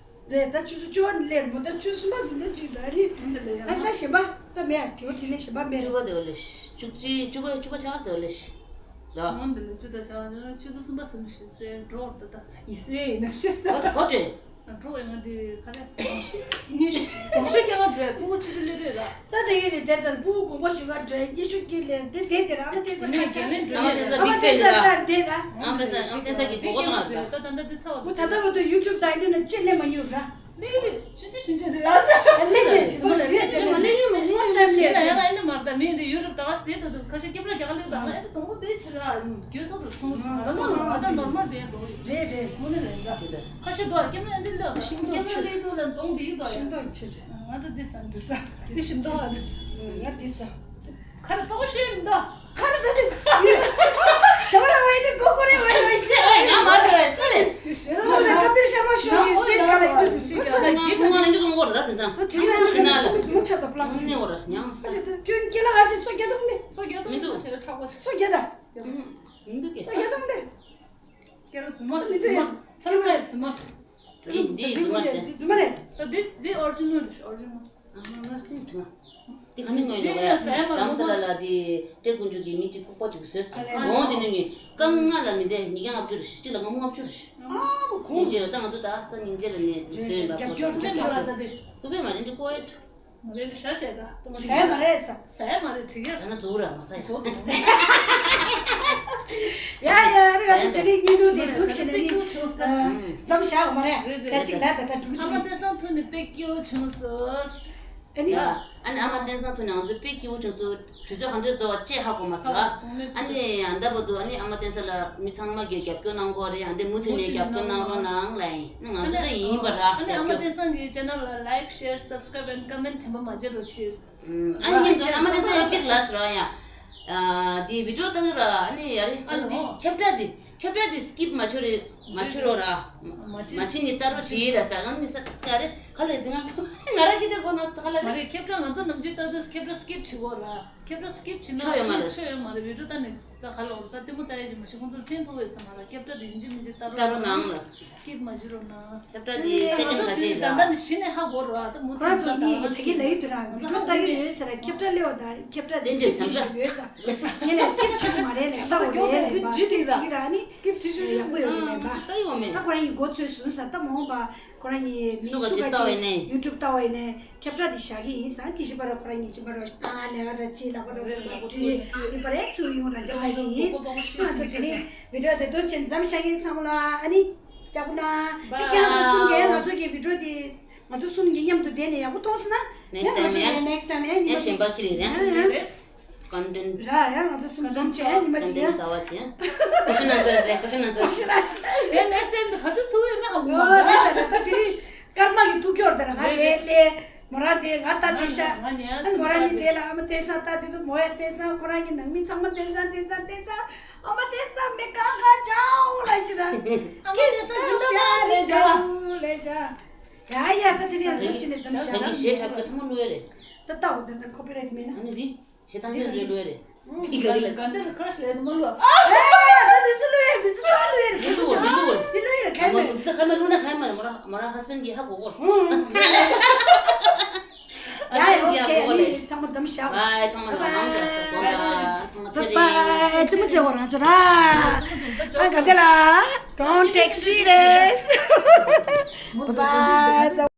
རེད། ད་ཆུ་ཚོད་བཅུ་པ་ནས་སླེབས་མོ། ད་ཆུ་གསུམ་པ་ཟིན་ད་ཅིག་ད་རི། ཨ་ད་གཞན་པ་ད་མེད། དྲི་བ་དྲིས་ལན་གཞན་པ་མེད། བཅུ་པ་དེ་བ་ལས་བཅུ་གཅིག་བཅུ་པ་བཅུ་པ་ཆ་བ་དེ་བ་ལས། ད། ང་འདི་ལ་ཅི་ད་བྱ་བ་ཆུ་ཚོད་གསུམ་པ་ཟིན་ཤེས་སེ་འགྲོ་བར་ད་ད་ཡིན་སེ་ཡིན་ན་ཤེས་ས། གོ་གོ་དྲེ། འགྲོ་བའི་ང་འདི་ཁ་ལས་གོང་ཤེས་ཉེ་ཤེས་གོང་ཤེས་ཀྱང་ང་འདྲེ་ཕྲུ་གུ་ཆུ་ཆུ་ལི་ལི་ལ། ས་དེ་ཡིན་རེད། དེ་ལྟར་ཕྲུ་གུ་དགོངས་པ་ཞུ་གར་འགྲོ་ཉེ་ཤུ་སྐྱིད་ལས་དེ་དེ་དེར་ཨ་མ་བསྟན་ས་ཁ་ཆག་ཨ་མ་བསྟན་ས་ཨ་མ་བསྟན་ས་ལྟར་དེ་ལ། ཨ་མ་བསྟན་ས་ཨ་མ་བསྟན་ས་གི་གོ་གོ་ང་ད་ད་འདི་ཚ་བ། ད་ད་བར་དུ་ཡུ་ཊུབ་དང་ཨིན་ཊར་ནེཊ་ཅི་ལས་མ་ཉུར་ར། ལེགས་ལེགས་ཆུང་ཆུང་ཆུང་ཆུང་རེད་ལ། ལེགས་ལེགས་ཆུང་ཆུང་རེད། ལེགས་ལེགས་ལེགས་ལེགས་མ་ལེགས་ཡོད་མེད་ལེགས་ཡོད་ཤེས་ན་ཡང་ཨ་ནི་མར་ད་མིན་རེད། ཡུ་ཊུབ་ད་ག་སེ་ད་དུ་ཁ་ཤས་སྐྱེ་བར་རྒྱ་ག་ལེགས་དང་ཨ་ནི་དང་པོ་དེ་ཕྱིར་ར་རྒྱུ་ཚོགས་རུ་ཐོང་ཆུང་ང་རང་ད་ནོར་མ་ད་ནོར་མ་དེ་འགྲོ་ཡོད་རེད་རེད། དངོས་གནས་རེད་ད། ཁ་ཤས་དུ་སྐྱེ་མ་ཨ་འདི་ལ་ཤིང་ཏོག་སྐྱེ་མ་ལེགས་དུ་ལ་གདོང་བི་དོ་ཡ། ཤིང་ཏོག་ཆེ་ཆེ། ང་ད་འདི་ས་འདི་ས་འདི་ཤིང་ཏོག་ང་འདི་ས། ཁ་ར་པགས་ཤེས་མི་འདུག་ཁ་ར་ད་དེ། ཇ་མ་ལ་བའི་དེ་གོ་གོ་རེ་བའི་བའི་ཤེས། ཨོ་ཡ་ང་མ་རེད་ཤེས་རེད། ཤེས་ར་མོ་ལ་ཀ་པི་ཤར་མ་ཤོ་ཡི་སི་ཊེ་ཇི་ཁ་ལ་ཡིན་དུས་དུ་ཤེས། ང་ཚོ་ང་ལ་འཇུ་སོང་གོ་ར་དེ་ཚང་། ད་དེ་ཚང་ཤེས་ན་ལ་མོ་ཆ་ད་པ་ལ་སི་ནེ་གོ་ར་ཉང་ས། ཁྱོད་ཁྱེད་ལ་ང་ཅི་སོ་རྒྱ་དུང་ནི། སོ་རྒྱ་དུང་མི་འདུག་ཤེས་ར་ཁྲག་པོ་ཆེ། སོ་རྒྱ་ད། མི་འདུག་གི། སོ་རྒྱ་དུང་ནི། སྐྱེ་ར་རྫུན་མ་ཞིག་རྫུན་མ་ཚང་མ་རྫུན་མ་ཞིག་འདི་རྫུན་མ་རེད། རྫུན་མ་རེད། ད་འདི་འདི་ཨོ་རི་ཇི་ནལ་རེད། ཨོ་རི་ཇི་ནལ། ང་ང་སེམས་དྲི་མ། འདི་ག་ནས་ངོས་ལ་ཡ་དམ་ས་ལ་ལ་དེ་ཏྲེ་ཀུན་ཇུ་གི་མི་གཅིག་ཁོག་པ་གཅིག་བཟོས་སོང་། འོང་དེ་ནས་ངས་རྐང་ལྔ་ལ་མི་དེ་ཉིས་བརྒྱ་ལྔ་བཅུ་རེད། གཅིག་ལ་སྒོར་མོ་ལྔ་བཅུ་རེད། ཨ་མ་གོང་ཉིན་རྗེས་ལ་ད་ང་ཚོ་ད་ཨ་སྟ་ཉིན་རྗེས་ལ་ནས་བཟོས་ཡིན་པ་རྒྱབ་སྐྱོར་རྒྱབ་སྐྱོར་རེད། ད་དེ་ཁུ་བས་མ་རེད་འདི་ཀོ་ཡོད། མ་རེད་ཤ་ཤ་ད། ཟ་ཡ་མ་རེད་ཟ། ཟ་ཡ་མ་རེད་དྲི་ཡ། ཟ་ན་འཛུགས་ར་མ་ཟ་ཡ། འཛུགས་ར། ཡ་ཡ་རེད། ང་ཚོ་དེ་རིང་བརྙན་ཐུང་དེ་འདུག་བྱས་ནས་ནི་མཚམས་བཞག་མ་རེད། ཡ་གཅིག་ལ་ད་ད་འགྲུབ་ཐུབ། ཨ་མ་བསྟན་སྲུང་ཐུག་ནས་དཔེ་སྐྱིད་པོ་བྱུང་སོང་། ཨ་ནི། ཨ་ནི་ཨ་མ་བསྟན་སྲུང་ཐུག་ནས་ང་ཚོ་དཔེ་སྐྱིད་པོ་བྱུང་སོང་། དུས་ཚོད་གང་དུས་རྫོགས་པ་ཅེས་ཧ་གོ་མ་སོང་། ཨ་ནི་ཡང་ད་བར་དུ་ཨ་ནི་ཨ་མ་བསྟན་ས་ལ་མི་ཚང་མ་གིས་རྒྱབ་སྐྱོར་གནང་གོ་རེད། ཨ་འདི་མུ་མཐུད་ནས་རྒྱབ་སྐྱོར་གནང་རོགས་གནང་ལབ་ཡིན། ང་ཚོ་ད་ཡིན་པ་ར། ཨ་ནི་ཨ་མ་བསྟན་སྲུང་གི་ཆེ་ནལ་ལ་ལའིཀ་ཤེར་སབ་སི་ཀ་རའིབ་ཨེན་ཌི་ཀོ་མེན་ཊི་དྲན་པ་མ་བརྗེད་རོགས་བྱེད། ཨ་ནི་ཉིན་དུ་ཨ་མ་བསྟན་སྲུང་གཅིག་ལ་ཟེར་བ་ཡང་། ཨ་འདི་བི་ཌི་ཡོ་ལྟ་གི་ར། ཨ་ནི་ཡ་རེ་ཨ་ནི་ཁྱབ་བསྒྲགས་འདི་ཁྱབ་བསྒྲགས་འདི་སི་ཀིབ་མ་བྱོས་རེ་མ་བྱོས་རོགས་ར། མ་བྱེད། མ་བྱེད་ནི་ལྟ་རོགས་བྱེད་ར་ཟེར། ཨ་ནི་ས་ས་རེ་ག་ལེར་འདི་ང་ང་ར་སྐད་ཆ་གོ་ན་ས་ག་ལེར་མ་རེད། ཁྱབ་བསྒྲགས་ང་ཚོ་ནམ་རྒྱུན་ལྟ་དུས་ཁྱབ་བསྒྲགས་སི་ཀིབ་བྱེད་དགོས་ར། ཁྱབ་བསྒྲགས་སི་ཀིབ་བྱེད་ན་ཆོ་ཡོད་མ་རེད། ཆོ་ཡོད་མ་རེད། བི་ཌི་ཡོ་ལྟ་ནས་ད་ག་ལ་འོར་ད་ལྟད་མོ་ལྟ་ཡ་ཅིག་མ་བྱེད། ཁོང་ཚོར་ཕན་ཐོགས་པའི་ས་མ་ར། ཁྱབ་བསྒྲགས་དེ་ཡིན་གཅིག་མིན་གཅིག་ལྟ་རོགས་ལྟ་རོགས་གནང་ལ། སི་ཀིབ་མ་བྱེད་རོགས་གནང་། ཁྱབ་བསྒྲགས་དེ་སེ་ཀེན་ཌི་ཁ་ཤས་ད་ལྟ་ནི་གཞི་ནས་ཧ་གོ་ར། ད་མུ་མཐུད་ཁོ་རང་ཚོ་ནི་ད་ད་གིན་ལབ་ཡོད་དུས་ར། བི་ཌི་ཡོ་ལྟ་གི་ཡོད་ཟེར་ར། ཁྱབ་བསྒྲགས་སླེབས་པ་ད་ཁྱབ་བསྒྲགས་དེ་སི་ཀིབ་བྱེད་ཀྱི་ཡོད་ས། ངས་ལ་སི་ཀིབ་བྱེད་ཀྱི་མ་རེད་ལབ་ལྟ་བ་རེད་ལབ་པ། སི་ཀིབ་བྱེད་ཀྱི་ར་ནི་སི་ཀིབ་བྱེད་ཀྱི་ཡག་པོ་ཡོད་རེད་ལབ་པ། ད་ཡོང་མེད། ད་ཁོ་རང་གི་མགོ་ཚོས་ཟུན་ས། ད་མ་འོངས་པ་ཁོ་རང་གི་མི་སུ་ག་སུ་ཅིག་ག་ལྟ་བ་ཅིག་ཡིན་ནའི་ཡུ་ཊུབ་ལྟ་བ་ཡིན་ནའི་ཁྱབ་བསྒྲགས་དེ་བཞག་གི་ཡིན་ས། དེ་བཞིན་པ་ར་ཁོ་རང་གི་སྦྱིན་པ་ར་ཞིག་ད་ལས་ཀ་ར་ཅི་ལབ་པ་ར་ར་བྲིས་ཡིན་པ་རེད། ཚུར་ཡོང་ར་འཇབ་ལྟ་གི་ཡིན། ང་ཚོ་དེ་རིང་བི་ཌི་ཡོ་དེ་འདུག་བྱས་མཚམས་བཞག་གི་ཡིན། ཚང་མ་ལ་ཨ་ནི། ལྕགས་པོ་ན། ཨེ་ཁྱེད་རང་ཚོ་གསུམ་གྱིས་ང་ཚོ་གི་བི་ཌི་ཡོ་དེ་ང་ཚོ་གསུམ་གྱིས་མཉམ་དུ་བསྡད་ནས་ཡག་པོ་མཐོང་སོང་ན། ནེག་སི་ཊའིམ་ཡ། ནེག་སི་ཊའིམ་ཡ་ཉི་མ་གཅིག་གཞན་པ་ཁྱེར་ཡིན་ཡ། ཀོན་ཊེན་ཊི། ར་ཡ་ང་ཚོ་གསུམ་འཛོམས་བྱས་ཉི་མ་གཅིག་ཡ། ཀོན་ཊེན་ཊི་ཟ་བ་བྱས། ཀོ་ཤི་ན་ཟེར་རེད། ཀོ་ཤི་ན་ཟེར། ཀོ་ཤི་ན་ཟེར། ཡ་ནེག་སི་ཊའིམ་དུ་ག་དུས་ཐུག་ཡོད་ན་ཧ་གོ་མ། ཨོ་རེད་ཟེར་རེད། ད་དེ་རིང་ཀརྨ་གི་ཐུག་ཀྱོར་དེ་ར། ང་དེ་ལས་མོ་རང་དེ་ང་ལྟ་དེ་ཤ། ང་ནི་ཡ་ཨ་མོ་རང་ནི་དེ་ལ་ཨ་མ་བསྟན་སྲུང་ལྟ་དེ་དུ་མོ་ཡ་བསྟན་སྲུང་ཁོ་རང་གི་ནང་མི་ཚང་མ་བསྟན་སྲུང་བསྟན་སྲུང་བསྟན་སྲུང་། ཨ་མ་བསྟན་སྲུང་མེ་ཀ་ཀ་ཅའོ་ལ་ཅི་ར། ཨ་མ་བསྟན་སྲུང་ཛིན་དཱ་བཱད་ལེ་ཇ། ལེ་ཇ། ཡ་ཡ་ད་དེ་ནས་འདུག་ཅི་ནས་ཙམ་ད་ཤ་ད་ནི་གཞས་འཁྲབ་ཀྱི་ཚང་མ་བླུ་ཡ་རེད། ད་ལྟ་འོ་ད་ད་ཁོ་པི་རའེ་ཊི་མེད་ན། ཨ་ནི་འདི་གཞས་ཐང་ཆེན་ཚོའི་བླུ་ཡ་རེད། འདི་ག་གི་ལ། ག་འདི་རུ་ཁ་ཤས་ལས་མ་བླུ། ཨ་ད་འདི་ཚོ་བླུ་ཡ་རེད། འདི་ཚོ་ཚང་མ་བླུ་ཡ་རེད། གལ་མི་ཆེ། འདི་བླུ་ཡ་རེད། གལ་མེད། འདི་ཁ་མ་བླུ་ན་ཁ་མ་རེད། མོ་རང་མོ་རང་ཧ་སི་བྷེན་ཌི་གིས་ཧ་གོ་གོ། ཡ་ཡ་ཨོ་ཁེ། ཨ་ནི་ཚང་མ་མཚམས་བཞག། བའི་ཚང་མ་ལ་མང་དྲགས་དགོངས་དག། ཚང་མ་ཚེ་རིང་། བའི་ཚང་མ་ཚེ་རིང་། ཨ་ག་ག་ལ། Don't take serious. Bye bye.